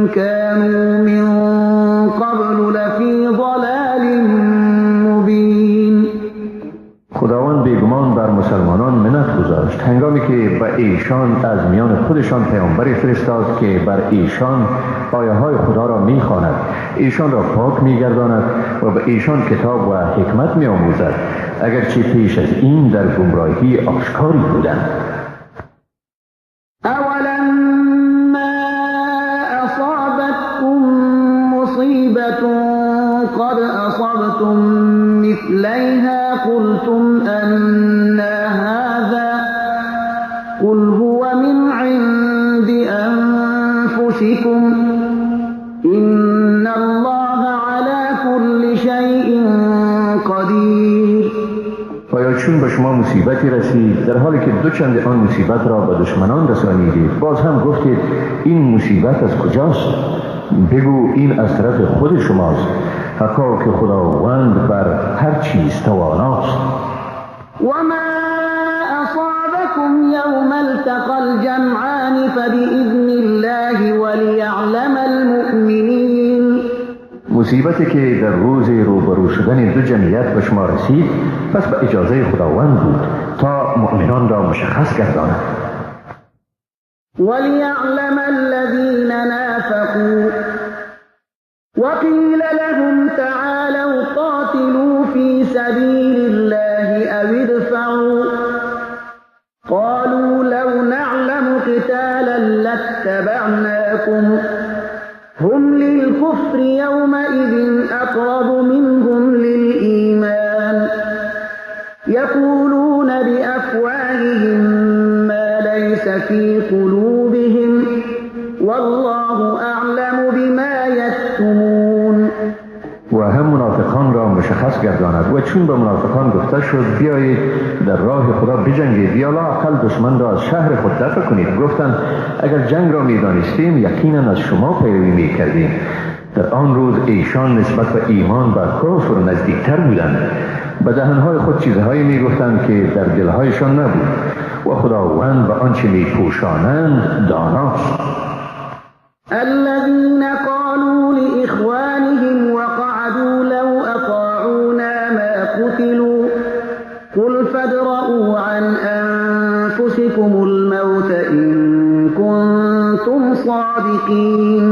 كانوا من قبل لفی ضلال مبین. خداوند بیگمان بر مسلمانان منت گذاشت هنگامی که به ایشان از میان خودشان پیامبری فرستاد که بر ایشان آیه های خدا را میخواند، ایشان را پاک میگرداند و به ایشان کتاب و حکمت میآموزد، اگرچه پیش از این در گمراهی آشکاری بودند. اولما اصابتکم مصیبة قد اصبتم مثلیها قلتم أنى هذا قل هو من عند أنفسكم إن الله على كل شيء قدیر. آیا چون به شما مصیبتی رسید در حالی که دو چند آن مصیبت را به دشمنان رسانیدید، باز هم گفتید این مصیبت از کجاست؟ بگو این از طرف خود شماست، حقا که خداوند بر هر چیز تواناست. و ما اصابکم یوم التقى الجمعان فبإذن الله وليعلم المؤمنین. مصیبتی که در روز روبرو شدن دو جمعیت به شما رسید پس به اجازه خداوند بود تا مؤمنان را مشخص گرداند. وليعلم الذين نافقوا وقيل لهم تعالوا قاتلوا في سبيل الله أو ادفعوا قالوا لو نعلم قتالا لاتبعناكم هم للكفر يومئذ أقرب منهم للإيمان يقولون بأفواههم ما ليس في قلوبهم والله أعلم بما يكتمون. و هم منافقان را مشخص گرداند و چون به منافقان گفته شد بیایید در راه خدا بجنگید یا لااقل دشمن را از شهر خود دفع کنید، گفتند اگر جنگ را میدانستیم یقینا از شما پیروی میکردیم. در آن روز ایشان نسبت به ایمان و کفر نزدیکتر بودند، به دهنهای خود چیزهایی میگفتند که در دلهایشان نبود و خداوند به آنچه میپوشانند داناست. الذين قالوا لإخوانهم وقعدوا لو أطاعونا ما قتلوا قل فادرءوا عن أنفسكم الموت إن كنتم صادقين.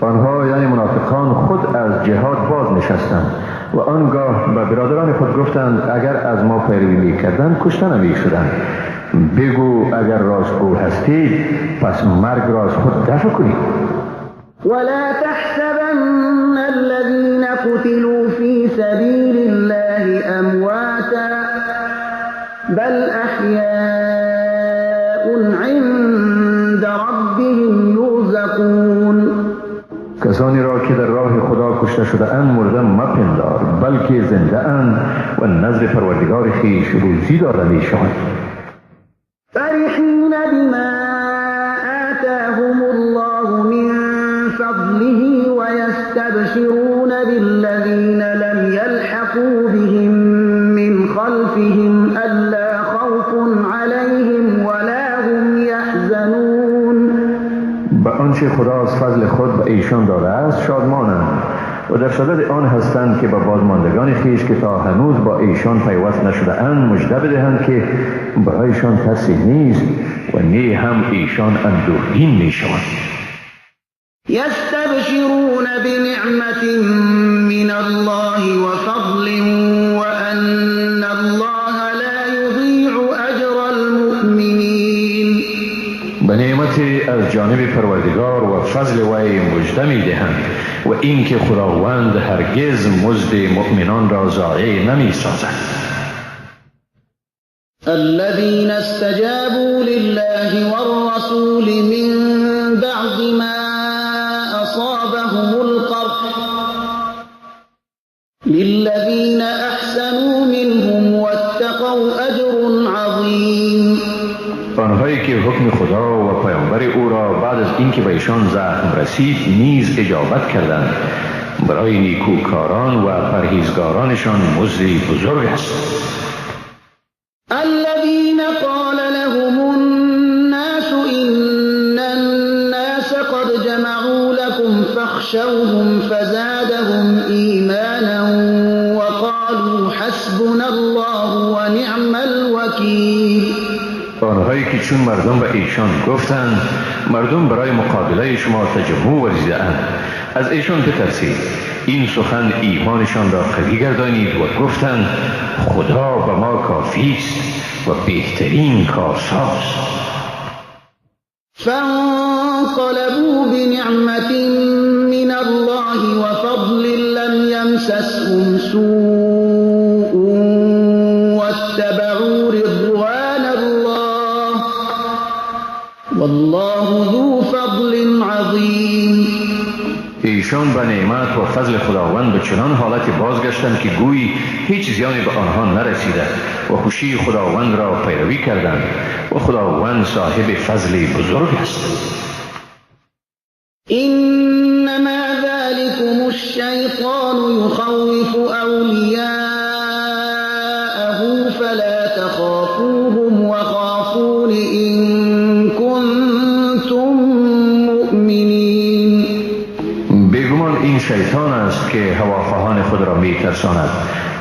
آنها یعنی منافقان خود از جهاد باز نشستند و آنگاه به برادران خود گفتند اگر از ما پیروی می‌کردند کشته نمی‌شدند. بگو اگر راستگو هستید پس مرگ را از خود دفع کنید. ولا تحسبن الذين قتلوا في سبيل الله أمواتا بل أحياء عند ربهم يرزقون. کسانی را که در راه خدا کشته شده اند مرده مپندار، بلکه زنده اند و نزد پروردگار خویش روزی داده میشوند. فرحین بما آتاهم الله من فضله ويستبشرون بالذين لم يلحقوا بهم من خلفهم ألا خوف عليهم ولا هم يحزنون. به آنچه خدا از فضل خود به ایشان داده است شادمانند و در صدد آن هستند که به بازماندگان خویش که تا هنوز با ایشان پیوست نشده اند مژده بدهند که برایشان ترسی نیست و نی هم ایشان اندوهگین میشوند. یستبشرون بنعمت من الله وفضل وأن الله لا یضیع اجر المؤمنین. به نعمت از جانب پروردگار و فضل وی مژده میدهند و اینکه خداوند هرگز مزد مؤمنان را ضایع نمی سازد. الذين استجابوا لله والرسول من بعد ما أصابهم القرح للذين أحسنوا منهم واتقوا أجر عظیم. آنهایی که حکم خدا و پیامبر او را بعد از اینکه به ایشان زخم رسید نیز اجابت کردند، برای نیکوکاران و پرهیزگارانشان مزد بزرگ است. الذين قال لهم الناس إن الناس قد جمعوا لكم فاخشوهم فزادهم إيمانا وقالوا حسبنا الله ونعم الوكيل. آنهایی که چون مردم به ایشان گفتند مردم برای مقابله شما تجمع ورزیده‌اند، از ایشان بترسید، این سخن ایمانشان را قوی گردانید و گفتند خدا به ما کافی است و بهترین کارساز. فانقلبوا بنعمة من الله وفضل لم يمسسهم سوء واتبعوا رضوان الله والله ذو فضل عظیم. ایشان به نعمت و فضل خداوند به چنان حالت بازگشتند که گویی هیچ زیانی به آنها نرسیده و خوشی خداوند را پیروی کردند و خداوند صاحب فضل بزرگ است. انما ذلكم الشیطان یخوف اولیاءه فلا تخافوهم وخافون ان کنتم مؤمنین. بیگمان این شیطان است که هواخواهان خود را میترساند،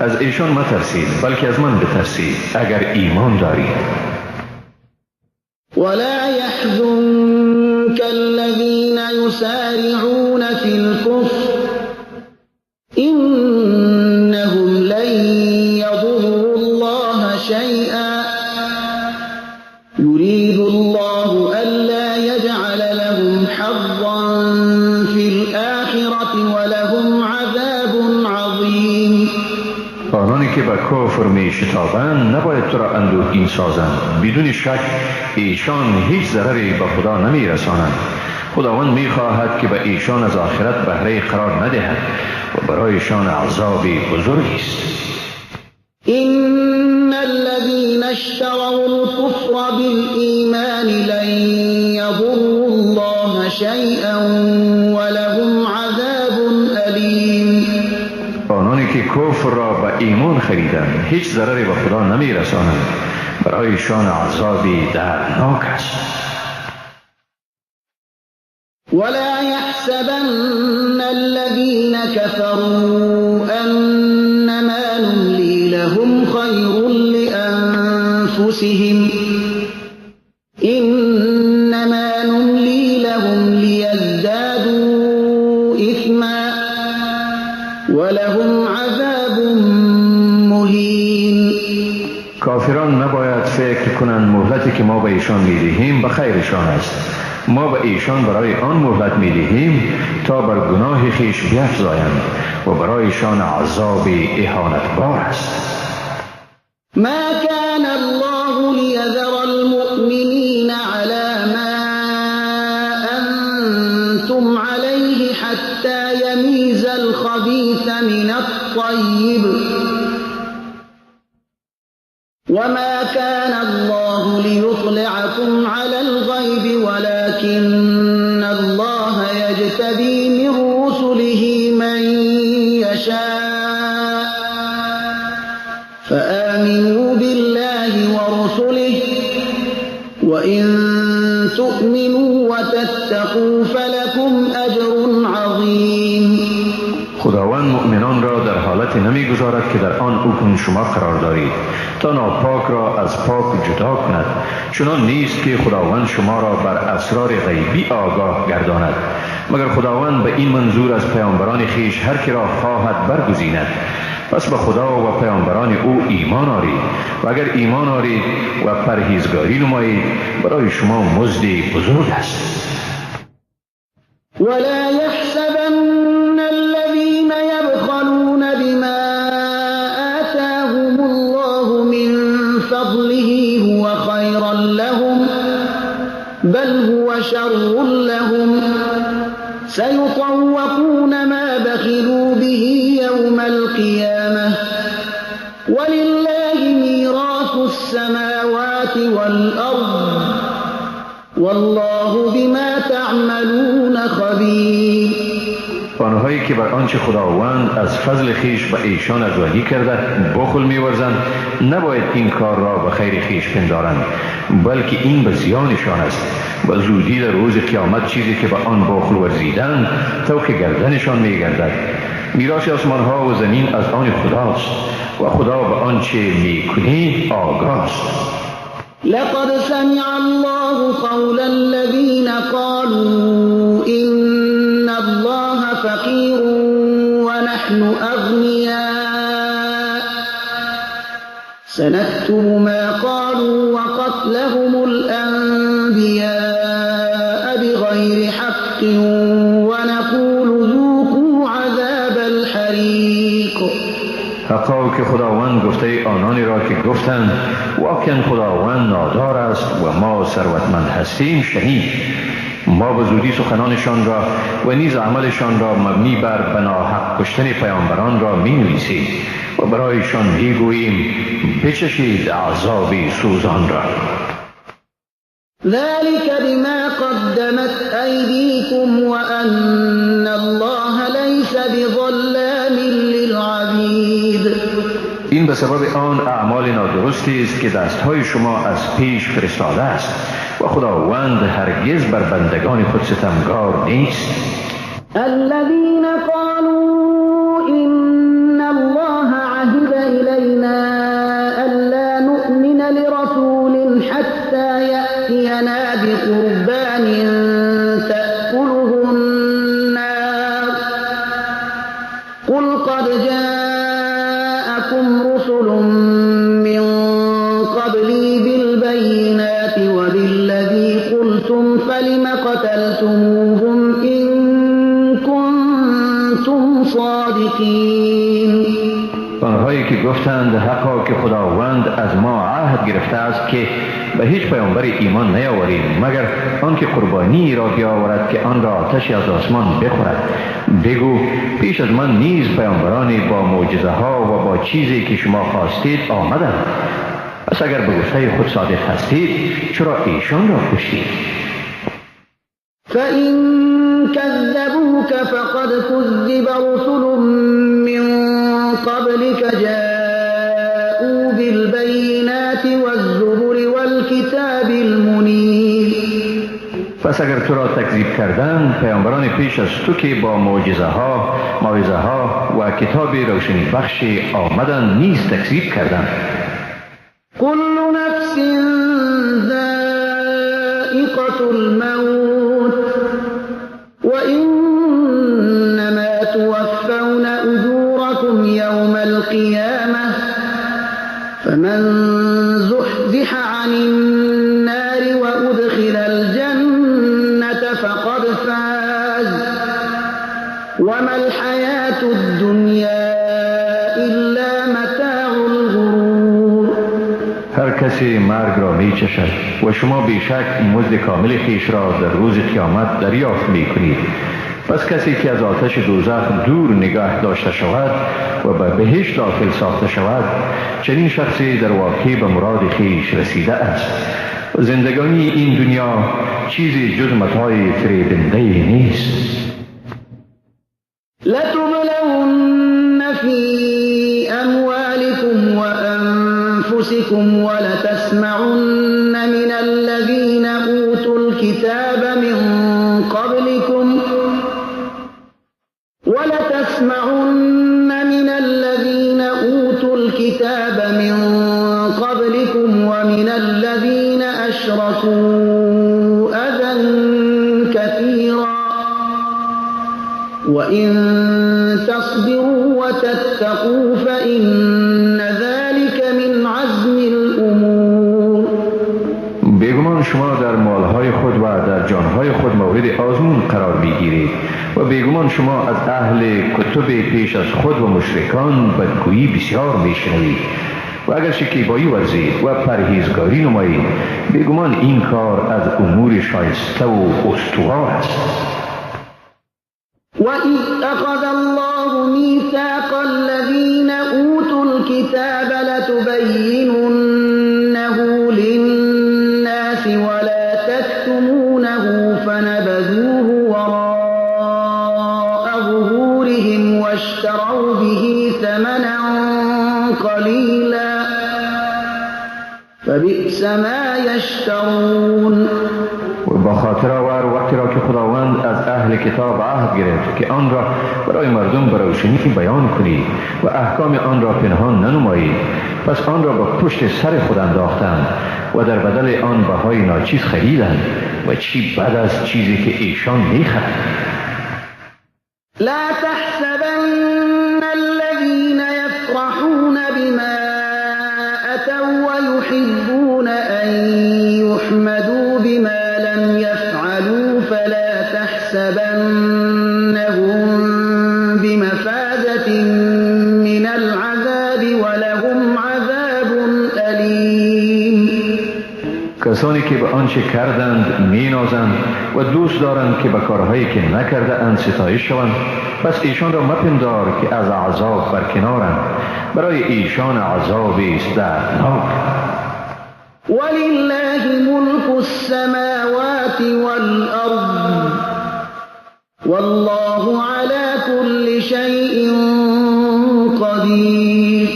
از ایشان مترسید بلکه از من بترسید اگر ایمان دارید. ولا يحزنك الذين يسارعون في الكفر إنهم لن يضروا الله شيئا يريد الله ألا يجعل لهم حظا في الآخرة ولهم عذاب عظيم. آنانی که به کفر می شتابند نباید تو را اندوهگین سازند، بدون شک ایشان هیچ ضرری به خدا نمی رسانند. خداوند می خواهد که به ایشان از آخرت بهره قرار ندهد و برایشان عذاب بزرگی است. إن الذين اشتروا الكفر بالإيمان لن يضروا الله شيئا ولهم عذاب أليم. آنانی که کفر را به ایمان خریدند هیچ ضرری به خدا نمی رسانند، برایشان عذابی دردناک است. ولا يحسبن الذين كفروا أنما نملي لهم خير لأنفسهم إنما نملي لهم ليزدادوا إثما ولهم عذاب مهين. کافران نباید فکر کنند مهلتی که ما به ایشان می‌دهیم به خیرشان است. ما به ایشان برای آن مهلت می‌دهیم تا بر گناه خویش بیفزایند و برایشان عذاب اهانتبار است. ما كان الله ليذر المؤمنين على ما أنتم عليه حتى يميز الخبيث من الطيب وما كان الله ليطلعكم على الغيب ولكن الله يجتبي من رسله من يشاء فآمنوا بالله ورسله وإن تؤمنوا وتتقوا فلكم أجر عظيم. خداوند مؤمنان را در حالت نمیگذارد که در آن اکنون شما قرار دارید تا ناپاک را از پاک جدا کند، چنان نیست که خداوند شما را بر اسرار غیبی آگاه گرداند، مگر خداوند به این منظور از پیامبران خویش هر که را خواهد برگزیند. پس به خدا و پیامبران او ایمان آرید و اگر ایمان آرید و پرهیزگاری نمایید برای شما مزد بزرگ است. ولا يحسبن الذين يبخلون بما آتاهم الله من فضله شر لهم سيطوقون ما بخلوا به يوم القيامة ولله ميراث السماوات والأرض والله بما تعملون خبير. آنهایی که بر آنچه خداوند از فضل خیش به ایشان ارزانی کرده بخل می‌ورزند نباید این کار را به خیر خیش پندارند، بلکه این به زیانشان است و زودی در روز قیامت چیزی که به آن بخل ورزیدند طوق گردنشان می‌گردد. میراث آسمان‌ها و زمین از آن خداست و خدا به آنچه می‌کنید آگاه است. لقد سمع الله قول الذين قالوا إن الله فقير ونحن أغنياء سنكتب ما قالوا وقتلهم الأنبياء بغير حق ونقول ذوقوا عذاب الحريق. حقا که خداوند گفته آنانی را که گفتند واقعا خداوند نادار است و ما ثروتمند هستیم شنید. ما به زودی سخنانشان را و نیز عملشان را مبنی بر بناحق کشتن پیامبران را می نویسیم و برایشان می گوییم بچشید عذاب سوزان را. ذلك بما قدمت أيديكم وأن الله ليس بظلام للعبيد. این به سبب آن اعمال نادرستی است که دستهای شما از پیش فرستاده است و خداوند هرگز بر بندگان خود ستمگار نیست. الذين قالوا إن الله عهد إلينا ألا نؤمن لرسول حتى يأتينا بقربان تأكله النار قل قد جاءكم رسل من قبلي بالبينات وبالذي قلتم فلم قتلتموهم إن كنتم صادقين. آنهایی که گفتند حقا که خداوند از ما عهد گرفته است که به هیچ پیامبر ایمان نیاوریم مگر آنکه قربانی را بیاورد که آن را آتشی از آسمان بخورد. بگو پیش از من نیز پیامبرانی با معجزه ها و با چیزی که شما خواستید آمدند. پس اگر به گفته خود صادق هستید چرا ایشان را کشتید؟ فإن كذبوك فقد كذب رسل من قبلك جاءوا بالبينات والزبر والكتاب المنير. پس اگر تو را تکذیب کردند پیامبران پیش از تو که با معجزه ها، موعظه ها و کتاب روشنی بخش آمدند نیز تکذیب کردند. كل نفس ذائقة الموت وإنما توفون أجوركم يوم القيامة فمن زحزح عن النار وأدخل الجنة فقد فاز وما الحياة الدنيا إلا متاع الغرور. هر کسی مرگ را می چشد و شما بیشک مزد کامل خویش را در روز قیامت دریافت می کنید. پس کسی که از آتش دوزخ دور نگاه داشته شود و به بهشت داخل ساخته شود چنین شخصی در واقع به مراد خویش رسیده است. زندگانی این دنیا چیزی جز متاع فریبنده نیست. لتبلون فی اموالکم وانفسکم ولتسمعن من الذین اوتوا الكتاب من قبلكم ومن الذين أشركوا أذى كثيرا وإن تصبروا وتتقوا فإن ذلك من عزم الأمور. بیگمان شما در مالهای خود و در جانهای خود مورد آزمون قرار میگیرید و بیگمان شما از اهل کتب پیش از خود و مشرکان بدگویی بسیار میشنوید و اگر شکیبایی ورزید و پرهیزگاری نمایید، بیگمان این کار از امور شایسته و استوار است. وَإِذْ أَخَذَ اللَّهُ مِيثَاقَ الَّذِينَ أُوتُوا الْكِتَابَ لَتُبَيِّنُنَّهُ لِلنَّاسِ وَلَا تَكْتُمُونَهُ فَنَبَذُوهُ وَرَاءَ ظُهُورِهِمْ وَاشْتَرَوْا بِهِ ثَمَنًا قَلِيلًا فَبِئْسَ مَا يَشْتَرُونَ. و با خاطر آور وقتی را که خداوند از اهل کتاب عهد گرفت که آن را برای مردم به روشنی بیان کنید و احکام آن را پنهان ننمایید، پس آن را به پشت سر خود انداختند و در بدل آن بهای ناچیز خریدند و چی بد از چیزی که ایشان میخرند. لا تحسبن الذين يفرحون بما أتوا ويحبون أن يحمدوا بما لم يفعلوا فلا تحسبنهم بمفازة من العذاب ولهم عذاب أليم. کسانی که به آنچه کردند مینازند و دوست دارند که به کارهایی که نکرده اند ستایش شوند، پس ایشان را مپندار که از عذاب برکنارند، برای ایشان عذابی است دردناک. ولله ملك السماوات والأرض والله على كل شيء قدیر.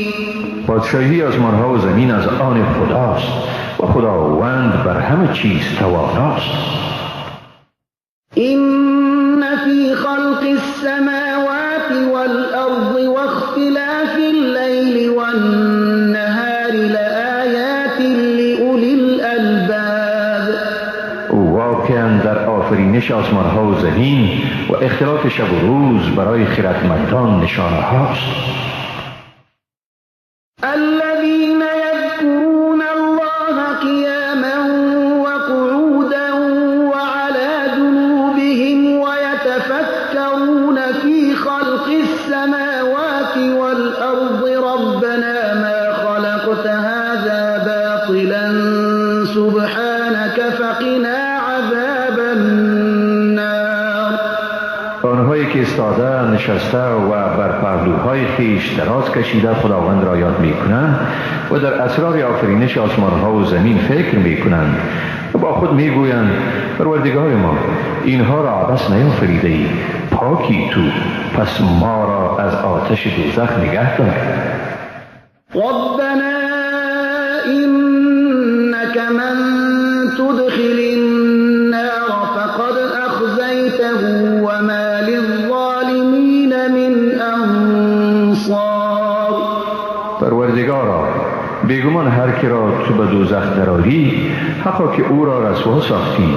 پادشاهی آسمانها و زمین از آن خداست و خداوند بر همه چیز تواناست. إن في خلق السماوات والأرض واختلاف الليل والنهار لآيات لأولي الألباب. واقعا در آفرینش آسمانها و زمین و اختلاف شب و روز برای خردمندان نشانه هاست. الذين يذكرون الله قياما وقعودا وعلى جنوبهم ويتفكرون في خلق السماوات والأرض ربنا ما خلقت هذا باطلا سبحانك فقنا عذاب النار. آنهایی که ایستاده، نشسته و بر پهلوهای خویش دراز کشیده خداوند را یاد میکنند و در اسرار آفرینش آسمانها و زمین فکر میکنند و با خود میگویند پروردگار ما اینها را عبث نیافریده ای، پاکی تو، پس ما را از آتش دوزخ نگه دار. ربنا إنك من تدخل النار فقد أخزيته وما للظالمين من أنصار. پروردگارا بیگمان هر کی را تو به دوزخ درآری، حقا که او را رسوا ساختی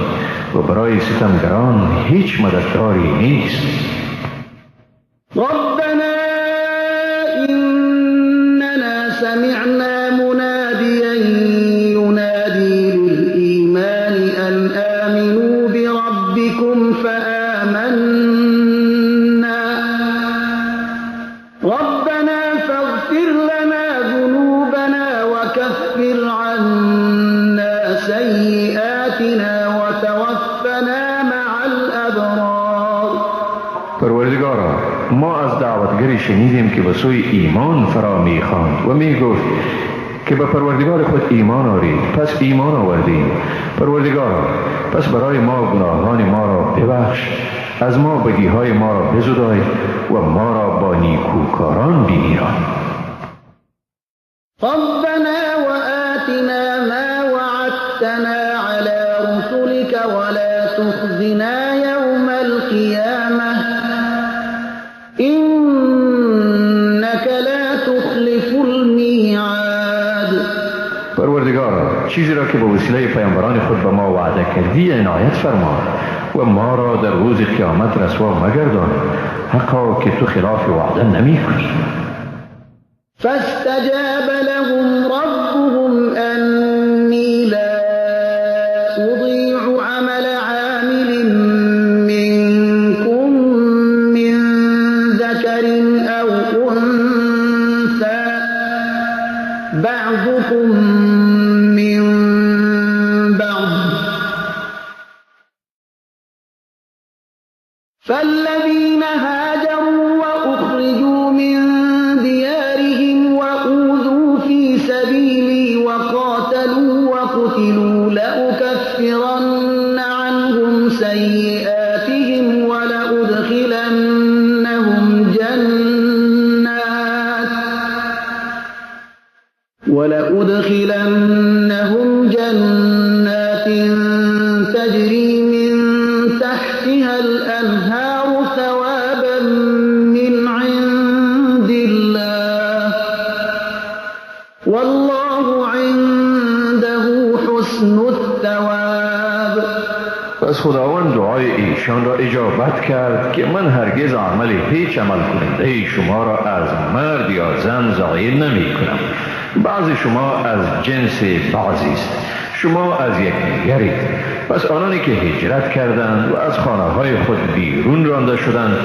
و برای ستمگران هیچ مددگاری نیست. ربنا إننا سمعنا مناديا ينادي للإيمان أن آمنوا بربكم فآمنا ربنا فاغفر لنا ذنوبنا وكفر عنا سيئاتنا وتوفنا مع الأبرار. پروردگارا ما از دعوتگری شنیدیم که به سوی ایمان فرا میخواند و میگفت که به پروردگار خود ایمان آرید، پس ایمان آوردیم. پروردگارا پس برای ما گناهان ما را ببخش، از ما بدیهای ما را بزدای و ما را با نیکوکاران بمیران. ربنا وآتنا ما وعدتنا على رسلك ولا تخزنا يوم القيامة إنك لا تخلف الميعاد. پروردگارا چیزی را که به وسیله پیامبران خود به ما وعده کردی عنایت فرما و ما را در روز قیامت رسوا مگردان، حقا که تو خلاف وعده نمی کنی. فاستجاب لهم ربهم أني لا أضيع عمل عامل منكم من ذكر أو أنثى بعض فالذين هاجروا وأخرجوا من ديارهم وأوذوا في سبيلي وقاتلوا وقتلوا لأكفرن عنهم سيئاتهم ولأدخلنهم جنات تجري من تحتها الأنهار ثوابا من عند الله والله عنده حسن الثواب. پس خداوند دعای ایشان را اجابت کرد که من هرگز عمل هیچ عمل کننده شما را از مرد یا زن ضایع نمی کنم. بعضی شما از جنس بعضی است، شما از یکدیگرید. پس آنانی که هجرت کردند و از خانه های خود بیرون رانده شدند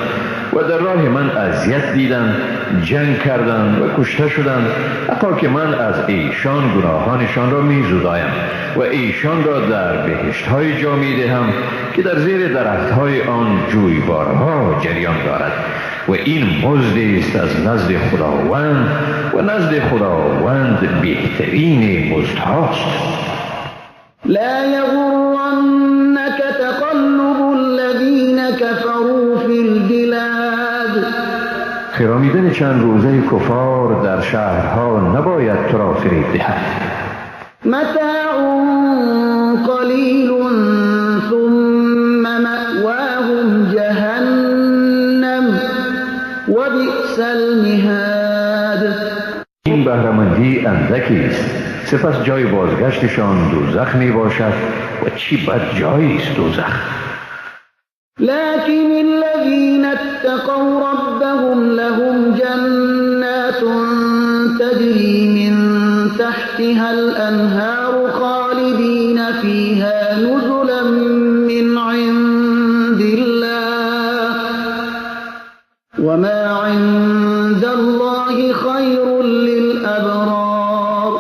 و در راه من اذیت دیدند، جنگ کردند و کشته شدند، حتی که من از ایشان گناهانشان را می زدایم و ایشان را در بهشت های جا می دهم که در زیر درخت های آن جویبارها جریان دارد و این مزد است از نزد خداوند و نزد خداوند بهترین مزد هاست. لا یغرنک تقلب الذین كفروا فی البلاد. خرامیدن چند روزه کفار در شهرها نباید تو را فریب دهد. متاع قلیل ثم مأواهم جهنم وبئس المهاد. این بهره‌مندی اندکی است، سپس جای بازگشتشان دوزخ می باشد و چی بد جایی است دوزخ. لكن الذين اتقوا ربهم لهم جنات تجري من تحتها الأنهار خالدين فيها نزلا من عند الله وما عند الله خير للأبرار.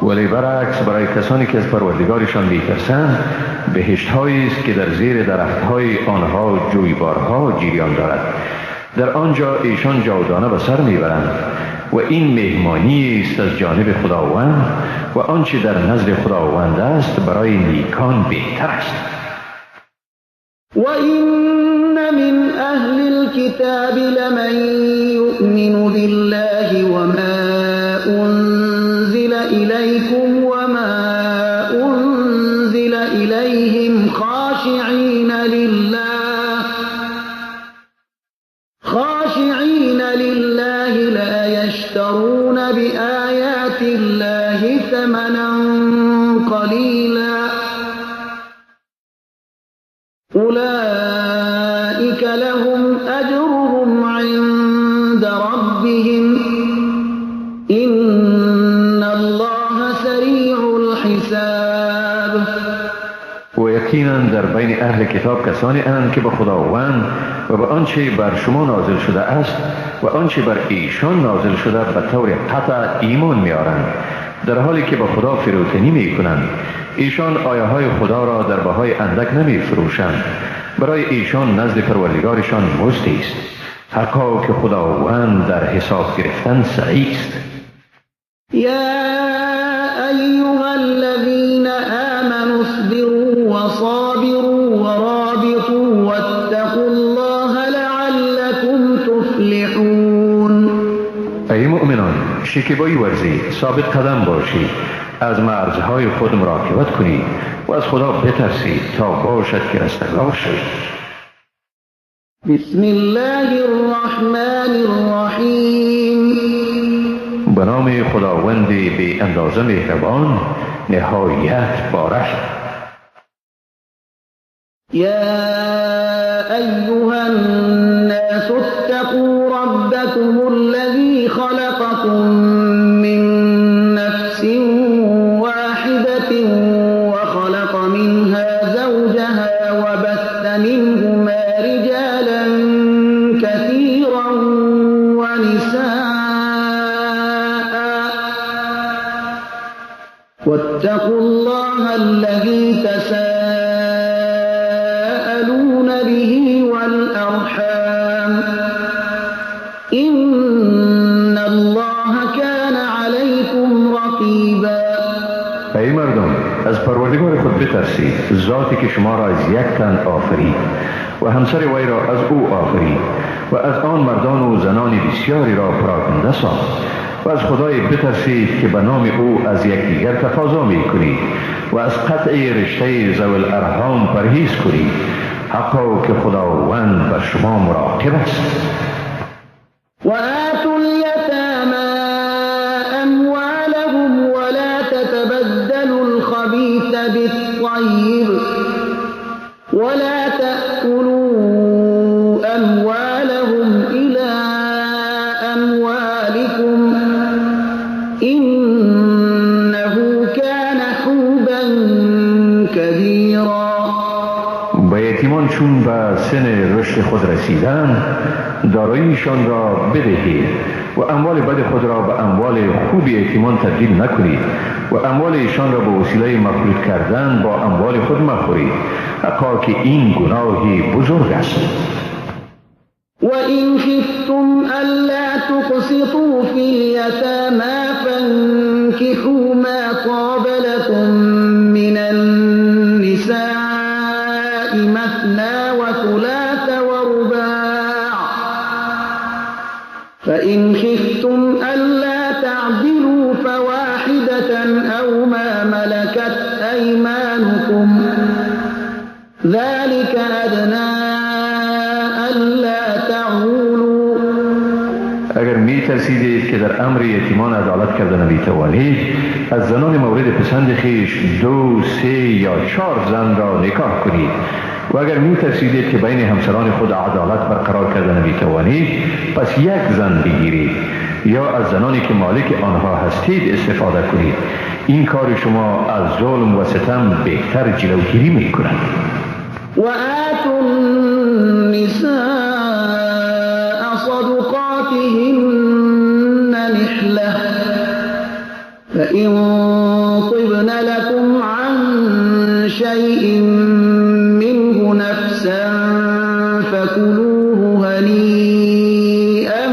ولی برعکس برای کسانی که از پروردگارشان میترسند بهشت هایی است که در زیر درخت های آنها جویبارها جریان دارد، در آنجا ایشان جاودانه به سر میبرند و این مهمانی است از جانب خداوند و آنچه در نزد خداوند است برای نیکان بهتر است. و این من اهل الكتاب لمن یؤمن بالله وما انزل الیکم وما انزل الیهم خاشعین لله لا یشترون بآیات الله ثمنا قلیلا أولئك لهم أجرهم عند ربهم إن الله سریع الحساب. و یقینا در بین اهل کتاب کسانی اند که به خداوند و به آنچه بر شما نازل شده است و آنچه بر ایشان نازل شده به طور قطع ایمان می‌آورند، در حالی که به خدا فروتنی می‌کنند. ایشان آیه های خدا را در بهای اندک نمی فروشند، برای ایشان نزد پروردگارشان مزدی است. حقا که خداوند در حساب گرفتن سریع است. یا ایها الذین آمنوا اصبروا وصابروا ورابطوا واتقوا الله لعلكم تفلحون. ای مؤمنان، شکیبایی ورزید، ثابت قدم باشید، از مرزهای خود مراقبت کنید و از خدا بترسید تا باشد که رستگار شوید. بسم الله الرحمن الرحیم. به نام خداوند بی اندازه مهربان، نهایت بارحم. یا ایها الناس اتقوا ربکم الذی خلقکم من نفس واحدة وخلق منها زوجها وبث منهما رجالا كثيرا ونساء واتقوا الله الذي تساءلون تساءلون به والأرحام إن الله كان عليكم رقيبا. ای مردم، از پروردگار خود بترسید، ذاتی که شما را از یک تن آفرید و همسر وی را از او آفرید و از آن مردان و زنان بسیاری را پراکنده ساخت، و از خدای بترسید که به نام او از یکدیگر تقاضا می کنید و از قطع رشته ذوی الارحام پرهیز کنید، حقا که خداوند بر شما مراقب است. وآتوا اليتامى أموالهم ولا تتبدلوا الخبيث بالطيب ولا تأكلوا أموالهم إلى أموالكم إنه كان حوبا كبيرا. به یتیمان چون به سن رشد خود رسیدند داراییشان را بدهید و اموال بد خود را به اموال خوب یتیمان تبدیل نکنید و اموال ایشان را به وسیله مخلوط کردن با اموال خود مخورید، حقا که این گناهی بزرگ است. وإن خفتم ألا تقسطوا في اليتامى فانكحوا ما طاب لكم من النساء مثنى وثلاث ورباع فإن خفتم ألا تعدلوا فواحدة أو ما ملكت أيمانكم ذلك أدنى ألا تعولوا. اگر می ترسیدید که در امر یتیمان عدالت کرده نمی توانید، از زنان مورد پسند خویش 2، 3 یا 4 زن را نکاح کنید، و اگر می ترسیدید که بین همسران خود عدالت برقرار کرده نمی توانید، پس یک زن بگیرید یا از زنانی که مالک آنها هستید استفاده کنید. این کار شما از ظلم و ستم بهتر جلوگیری می کند. وآتوا النساء صدقاتهن نحلة فإن طبن لكم عن شيء منه نفسا فكلوه هنيئا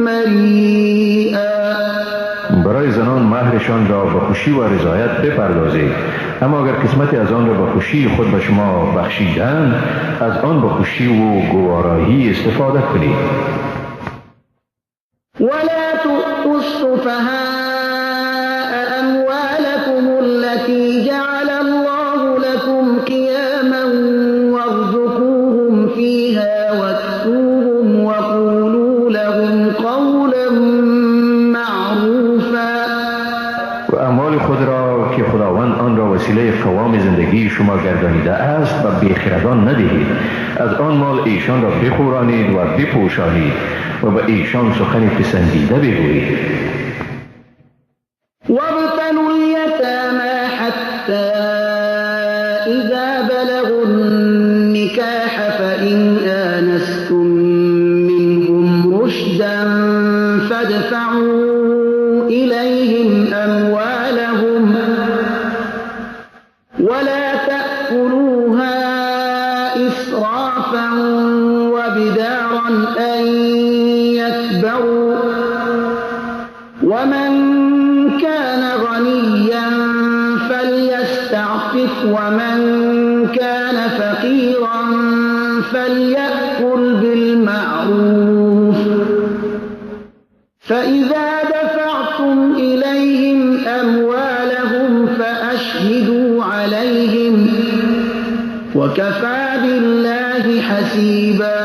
مريئا. برای زنان مهرشان را به خوشی و رضایت بپردازید، اما اگر قسمتی از آن را به خوشی خود به شما بخشیدند، از آن به خوشی و گوارایی استفاده کنید. ولا تؤتوا السفهاء أموالكم التي جعل الله لكم قياما وارزقوهم فيها واكسوهم وقولوا لهم قولا معروفا. و اموال خود را که خداوند آن را وسیله قوام زندگی شما گردانیده است و بیخردان ندهید، از آن مال ایشان را بخورانید و بپوشانید و به ایشان سخن پسندیده بگویید. وابتلوا اليتامى حتى إذا بلغوا النكاح فإن آنستم منهم رشدا فادفعوا إليهم أموالهم ولا تأكلوها إسرافا وبدارا أن يكبروا ومن كان غنيا فليستعفف ومن كان فقيرا فليأكل بالمعروف فإذا دفعتم إليهم أموالهم فأشهدوا عليهم وكفى بالله حسيبا.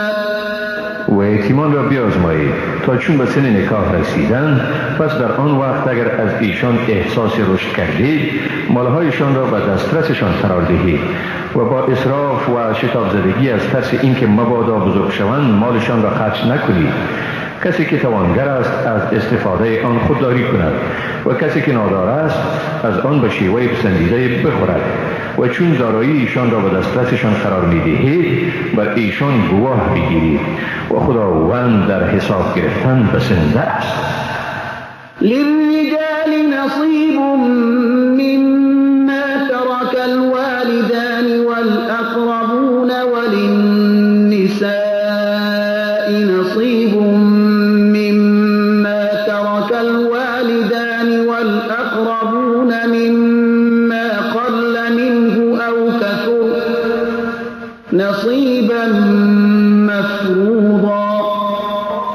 و یتیمان را بیازمایید تا چون به سن نکاح رسیدند، پس در آن وقت اگر از ایشان احساس رشد کردید، مالهایشان را به دسترسشان قرار دهید و با اسراف و شتاب زدگی از ترس اینکه مبادا بزرگ شوند مالشان را خرج نکنید. کسی که توانگر است از استفاده آن خودداری کند و کسی که نادار است از آن به شیوه پسندیده بخورد، و چون دارایی ایشان را به دسترسشان قرار می‌دهید بر ایشان گواه بگیرید و خداوند در حساب گرفتن بسنده است. للرجال نصیب مما ترك الوالدان والأقربون والأقربون مما قل منه أو كثر نصیبا مفروضا.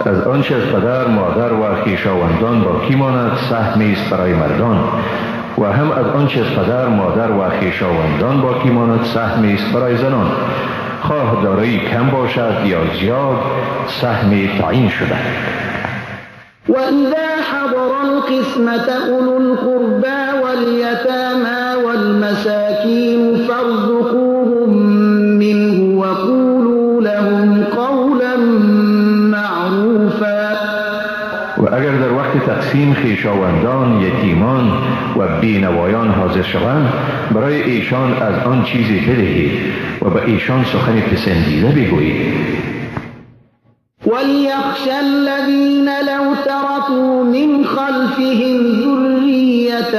از آنچه از پدر، مادر و خویشاوندان باقی ماند سهمی است برای مردان و هم از آنچه از پدر، مادر و خویشاوندان باقی ماند سهمی است برای زنان، خواه دارایی کم باشد یا زیاد، سهم تعیین شده. وإذا حضر القسمة أولو القربى واليتامى والمساكين فارزقوهم منه وقولوا لهم قولا معروفا. و اگر در وقت تقسیم خویشاوندان، یتیمان و بینوایان حاضر شوند، برای ایشان از آن چیزی بدهید و به ایشان سخن پسندیده بگویید. وليخشى الذين لو تركوا من خلفهم ذرية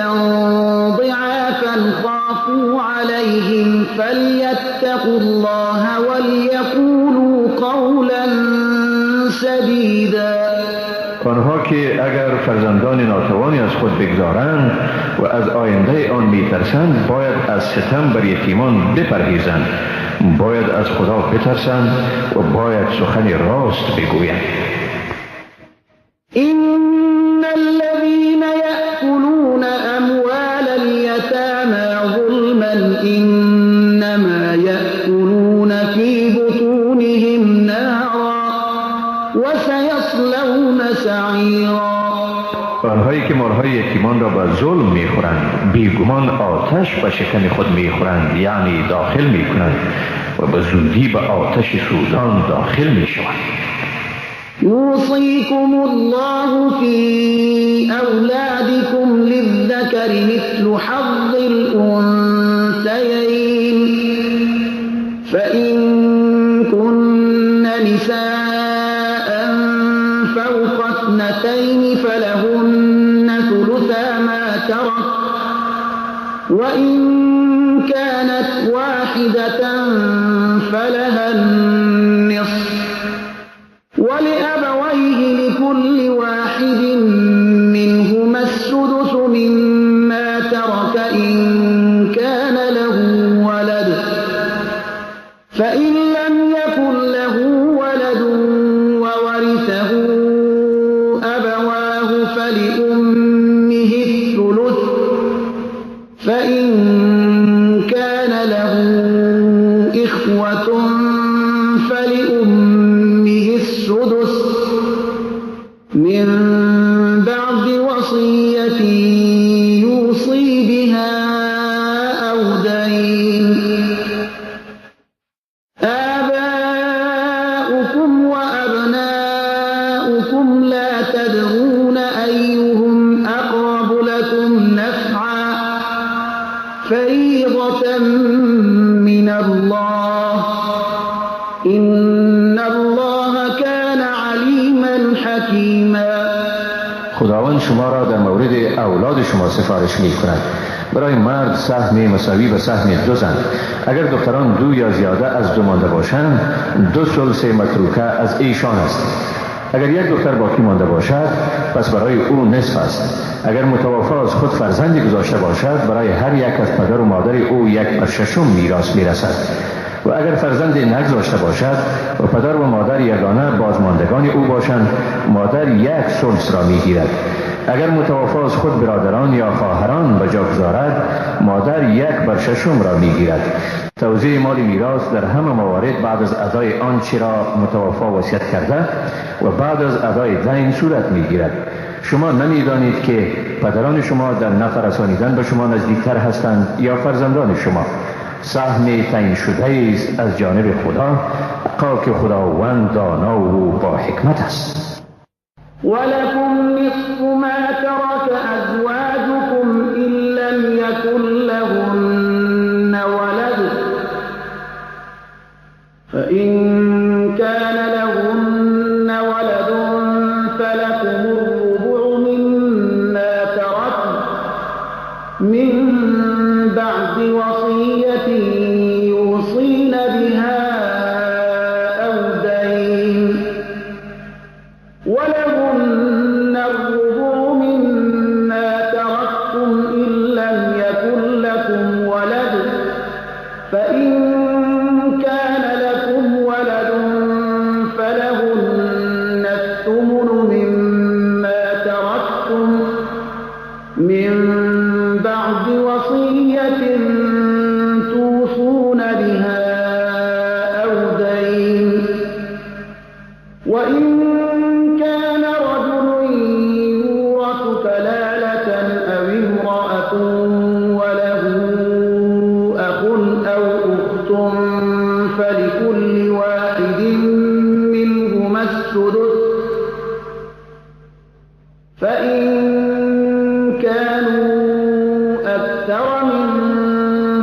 ضعافا خافوا عليهم فليتقوا الله وليقولوا قولا سديدا. آنها که اگر فرزندان ناتوانی از خود بگذارند و از آینده آن میترسند، باید از ستم بر یتیمان بپرهیزند، باید از خدا بترسند و باید سخن راست بگویند. إن الذين يأكلون أموال اليتامى ظلما إنما يأكلون في بطونهم نارا وسيصلون سعيرا. آنهایی که مالهای یتیمان را به ظلم میخورند، بیگمان آتش به شکم خود میخورند، یعنی داخل میکنند و به زودی به آتش سوزان داخل میشوند. یوصیکم الله فی اولادکم للذکر مثل حظ الانثیین فإن كن نساء فوق اثنتين فلهن ثلثا ما ترك وإن كانت واحدة فلها النصف ولأبويه لكل واحد منهما السدس مما ترك إن كان له ولد فإن لم يكن له ولد وورثه أبواه فلأمه الثلث فإن كان له إخوة فلأمه السدس من بعد وصية يوصي بها أو دين آباؤكم وأبناؤكم لا تدرون أيهم أقرب لكم نفعا فريضة من الله إن الله كان عليما حكيما. خداوند شما را در مورد اولاد شما سفارش می کند. برای مرد سهم مساوی به سهم دو زن. اگر دختران دو یا زیاده از دو مانده باشند، دو ثلث متروکه از ایشان است. اگر یک دختر باقی مانده باشد، پس برای او نصف است. اگر متوفی از خود فرزندی گذاشته باشد، برای هر یک از پدر و مادر او 1/6 میراث میرسد. و اگر فرزندی نگذاشته باشد و پدر و مادر یگانه بازماندگان او باشند، مادر 1/3 را میگیرد. اگر متوفی از خود برادران یا خواهران به جا گذارد، مادر 1/6 را میگیرد. توزیع مال میراث در همه موارد بعد از ادای آنچه را متوفی وصیت کرده و بعد از ادای دین صورت میگیرد. شما نمیدانید که پدران شما در نفع رسانیدن به شما نزدیکتر هستند یا فرزندان شما. سهم تعیین شده است از جانب خدا، که خداوند دانا و با حکمت است. ولكم نصف ما ترك أزواجكم إن لم يكن لهن ولد فإن كان لهن ولد فلكم الربع مما تركن من بعد وصية يوصين بها أو دين ولهن الربع مما تركتم أكثر من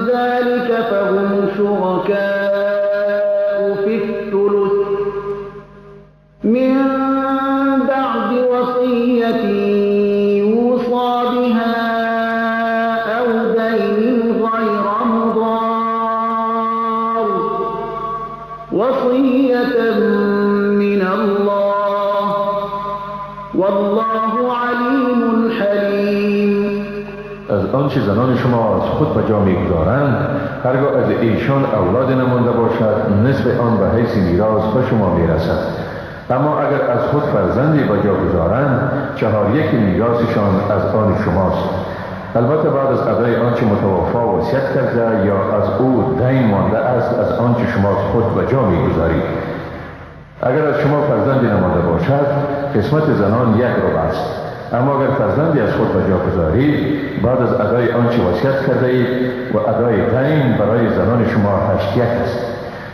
ذلك فهم شركاء في الثلث من بعد وصية يوصى بها أو دين غير مضار وصية من الله والله علیم حلیم. از آنچه زنان شما از خود به جا می‌گذارند، هرگاه از ایشان اولاد نمانده باشد، نصف آن به حیث میراث به شما میرسد. اما اگر از خود فرزندی به جا گذارند، 4/4 میراثشان از آن شماست. البته بعد از ادای آنچه متوفا وصیت کرده یا از او دین مانده است، از آنچه شما از خود به جا میگذارید. اگر از شما فرزندی نمانده باشد، قسمت زنان 1/4 است. اما اگر فرزندی از خود به جا گذارید، بعد از ادای آنچه وصیت کرده اید و ادای دین، برای زنان شما 8/1 است.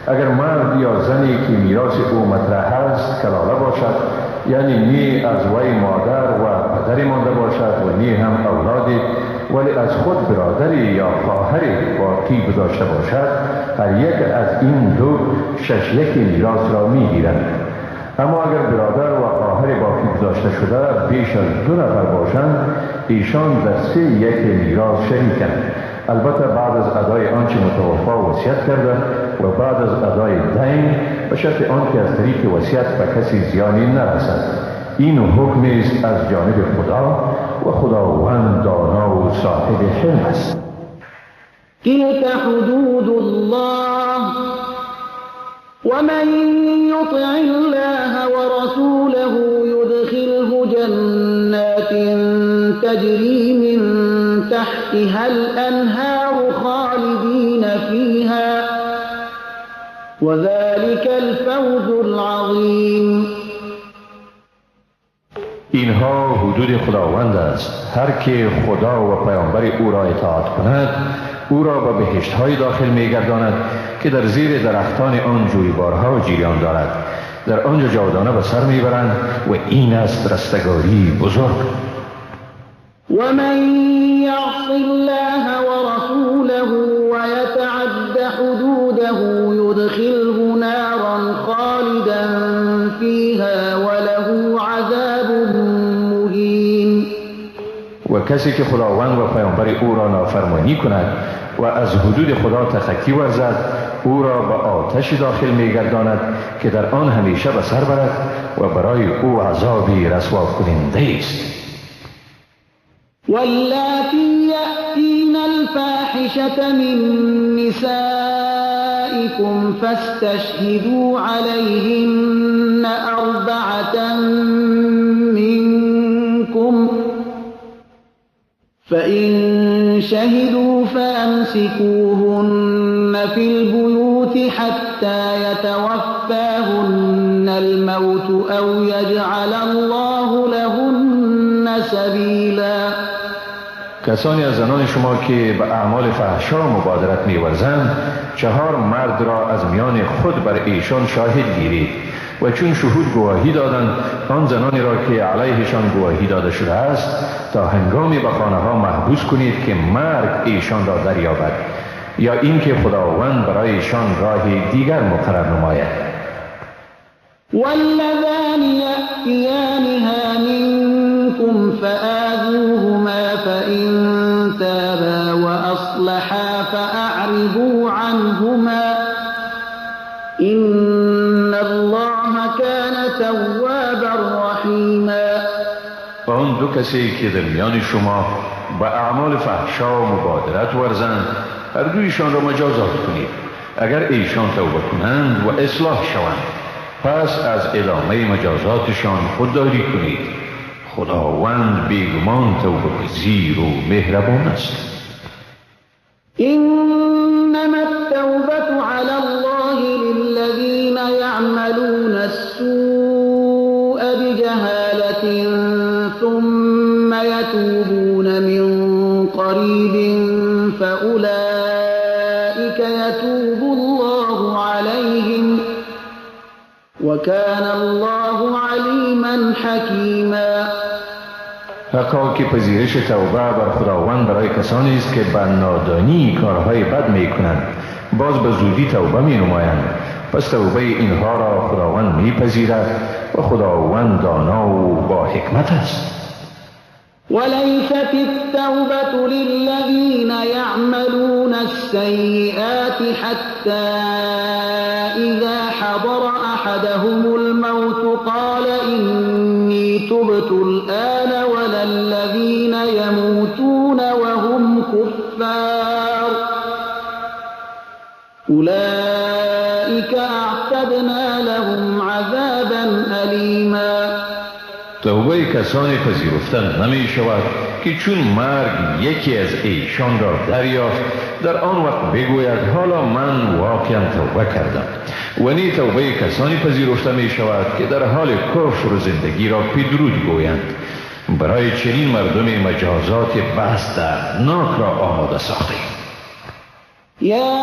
اگر مرد یا زنی که میراث او مطرح است کلاله باشد، یعنی نی از وی مادر و پدری مانده باشد و نی هم اولادی، ولی از خود برادری یا خواهری باقی گذاشته باشد، هر یک از این دو 6/1 میراث را میگیرند. اما اگر برادر و خواهر باقی گذاشته شده بیش از 2 نفر باشند، ایشان در 3/1 میراث شریکند. البته بعد از ادای آنچه متوفا وصیت کرده و بعد از ادای دین، به شرط آنکه از طریق وصیت به کسی زیانی نرسد. این حکم است از جانب خدا و خداوند دانا و صاحب حلم است. تلك حدود الله ومن يطع الله ورسوله يدخله جنات تجري من تحتها الأنهار خالدين فيها وذلك الفوز العظیم. اینها حدود خداوند است. هر که خدا و پیامبر او را اطاعت کند، او را به بهشت‌های داخل می‌گرداند که در زیر درختان آن جویبارها جریان دارد. در آنجا جاودانه به سر میبرند و این است رستگاری بزرگ. و من یعص الله ورسوله ویتعد حدوده یدخله نارا خالدا فیها وله عذاب مهین. و کسی که خداوند و پیامبر او را نافرمانی کند و از حدود خدا تخطی ورزد، او را به آتش داخل می‌گرداند که در آن همیشه به سر برد و برای او عذابی رسوا کننده است. واللاتی یأتین الفاحشة من نسائكم فاستشهدوا علیهن 4 منكم فإن شهدوا فأمسكوهن في البيوت حتى يتوفاهن الموت أو يجعل الله لهن سبیلا. کسانی از زنان شما که به اعمال فحشا مبادرت می‌ورزند، 4 مرد را از میان خود بر ایشان شاهد گیرید و چون شهود گواهی دادند، آن زنانی را که علیهشان گواهی داده شده است تا هنگامی به خانه ها محبوس کنید که مرگ ایشان را دریابد یا اینکه خداوند برای ایشان راه دیگر مقرر نماید. واللذان یأتیانها منکم فآذوهما فإن تابا وأصلحا فأعرضوا عنهما إن الله كان توابا رحیما. آن دو کسی که در میان شما به اعمال فحشا و مبادرت ورزند، هر دویشان را مجازات کنید. اگر ایشان توبه کنند و اصلاح شوند، پس از ادامه مجازاتشان خودداری کنید. خداوند بیگمان توبه پذیر و مهربان است. انما التوبة على الله للذین يعملون السوء بجهالة ثم يتوبون من قریب فأولئك يتوب الله عليهم وكان الله عليما حكيما. حقا که پذیرش توبه بر خداوند برای کسانی است که به نادانی کارهای بد میکنند، باز به زودی توبه می نمایند. پس توبه اینها را خداوند میپذیرد و خداوند دانا و با حکمت است. وليست التوبة للذين يعملون السيئات حتى إذا حضر أحدهم الموت قال إني تبت الآن ولا الذين يموتون وهم كفار أولئك أعتدنا لهم عذابا أليما. توبه کسانی پذیرفتن نمی شود که چون مرگ یکی از ایشان را دریافت در آن وقت بگوید حالا من واقعا توبه کردم، و نی توبه کسانی پذیرفته می شود که در حال کفر زندگی را پدرود گویند. برای چنین مردم مجازات بس دردناک را آماده ساخته. یا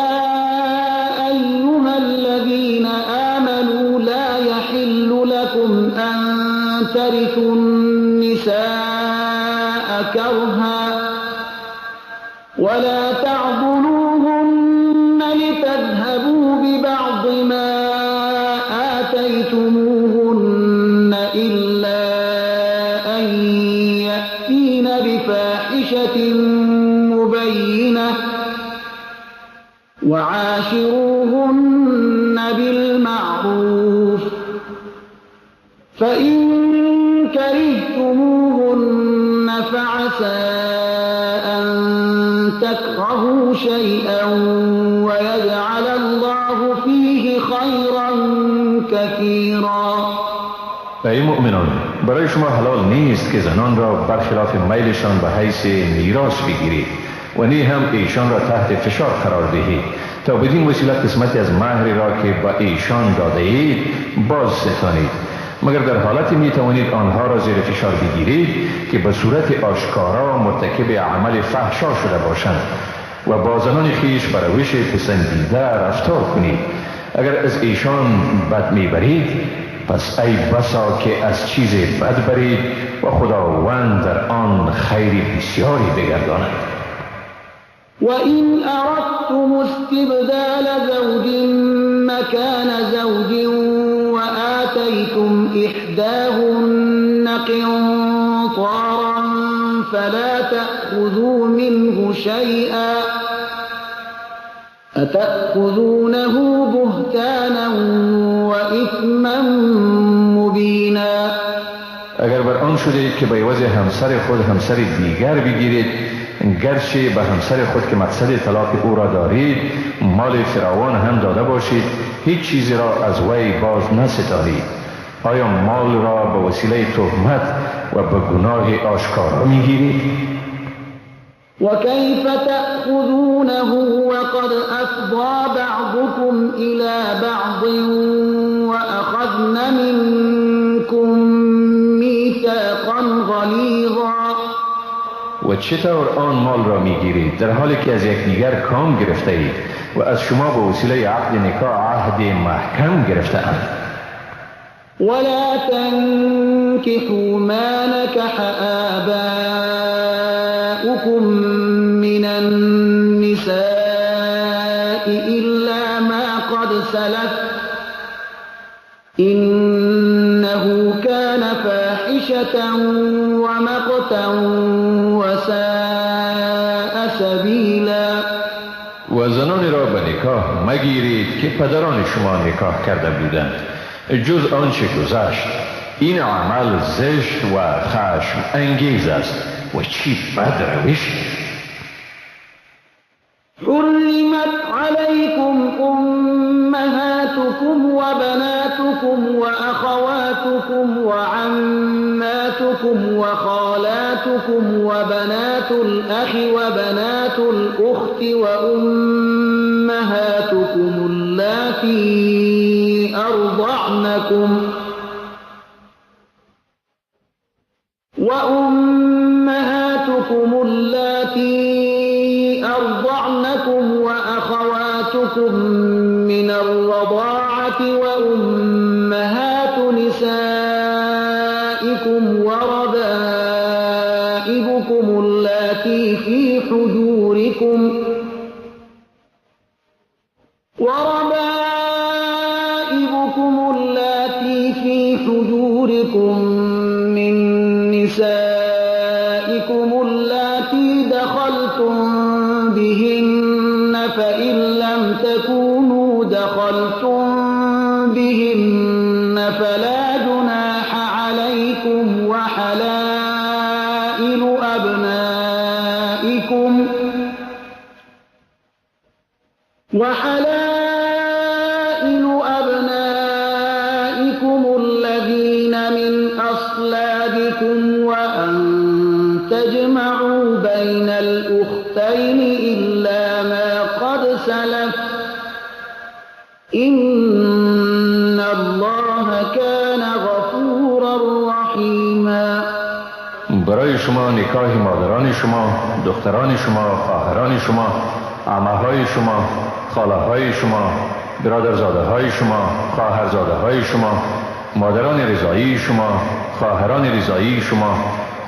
ایها الذین آمنوا لا یحل لكم ان ترثوا النساء كرها ولا تعضلوهن لتذهبوا ببعض ما آتيتموهن إلا أن يأتين بفاحشة مبينة وعاشروهن بالمعروف فإن كرهتموهن فعسى أن تكرهوا شيئا ويجعل الله فيه خيرا كثيرا. ای مؤمنان، برای شما حلال نیست که زنان را برخلاف میلشان به حیث میراث بگیرید و نی هم ایشان را تحت فشار قرار دهید تا بدین وسیله قسمتی از مهری را که به ایشان داده اید باز ستانید، مگر در حالت می توانید آنها را زیر فشار بگیرید که به صورت آشکارا مرتکب عمل فحشا شده باشند و با زنان خویش به روش پسندیده رفتار کنید. اگر از ایشان بد میبرید پس ای بسا که از چیز بد برید و خداوند در آن خیر بسیاری بگرداند. وَإِنْ أَرَدْتُمُ اسْتِبْدَالَ زَوْجٍ مَّكَانَ زَوْجٍ وَآتَيْتُمْ إِحْدَاهُنَّ قِنطَارًا فَلَا تَأْخُذُوا مِنْهُ شَيْئًا أَتَأْخُذُونَهُ بُهْتَانًا وَإِثْمًا مُّبِينًا. اگر بر آن شده اید که به عوض همسر خود همسر دیگر بگیرید، گرچه به همسر خود که مقصد طلاق او را دارید مال فراوان هم داده باشید، هیچ چیزی را از وی باز نستانید. آیا مال را به وسیله تهمت و به گناه آشکارا میگیرید؟ وكيف تأخذونه وقد أفضى بعضكم إلى بعض وأخذن منكم ميثاقا غليظا. و چطور آن مال را میگیرید در حالی که از یکدیگر کام گرفته اید و از شما به وسیله عقد نکاح عهد محکم گرفته اند. ولا تنكحوا ما نكح آباؤكم من النساء إلا ما قد سلف إنه كان فاحشة ومقتا وساء سبیلا. و زنانی را به نکاح مگیرید که پدران شما نکاح کرده بودند جز آنچه گذشت. این عمل زشت و خشم انگیز است و چی بد روش. حرمت علیکم امهاتکم وبناتکم وأخواتکم وعماتکم وخالاتکم وبنات الأخ وبنات الأخت وأمهاتکم اللاتي أرضعنكم وأخواتكم من الرضاعة وأمهات نسائكم وربائبكم حجوركم وربائبكم اللاتي في حجوركم من نسائكم اللاتي دخلتم بهن فإن لم تكونوا دخلتم بهن فلا جناح عليكم وحلائل أبنائكم الذين من أصلابكم وأن تجمعوا بين الأختين إلا ما قد سلف إن الله كان غفورا رحيما. برای شما نکاح مادران شما، دختران شما، خواهران شما، عمه‌های شما، خاله‌های شما، برادرزاده های شما، خواهرزاده های شما، مادران رضایی شما، خواهران رضایی شما،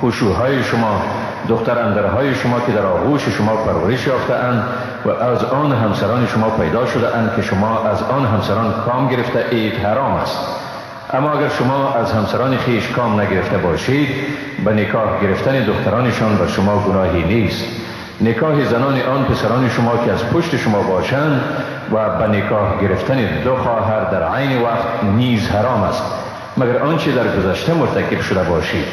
خوشوهای شما، دختر اندرهای شما که در آغوش شما پرورش یافته اند و از آن همسران شما پیدا شده اند که شما از آن همسران کام گرفته اید حرام است. اما اگر شما از همسران خویش کام نگرفته باشید، به نکاح گرفتن دخترانشان بر شما گناهی نیست. نکاح زنان آن پسران شما که از پشت شما باشند و به نکاح گرفتن دو خواهر در عین وقت نیز حرام است، مگر آنچه در گذشته مرتکب شده باشید.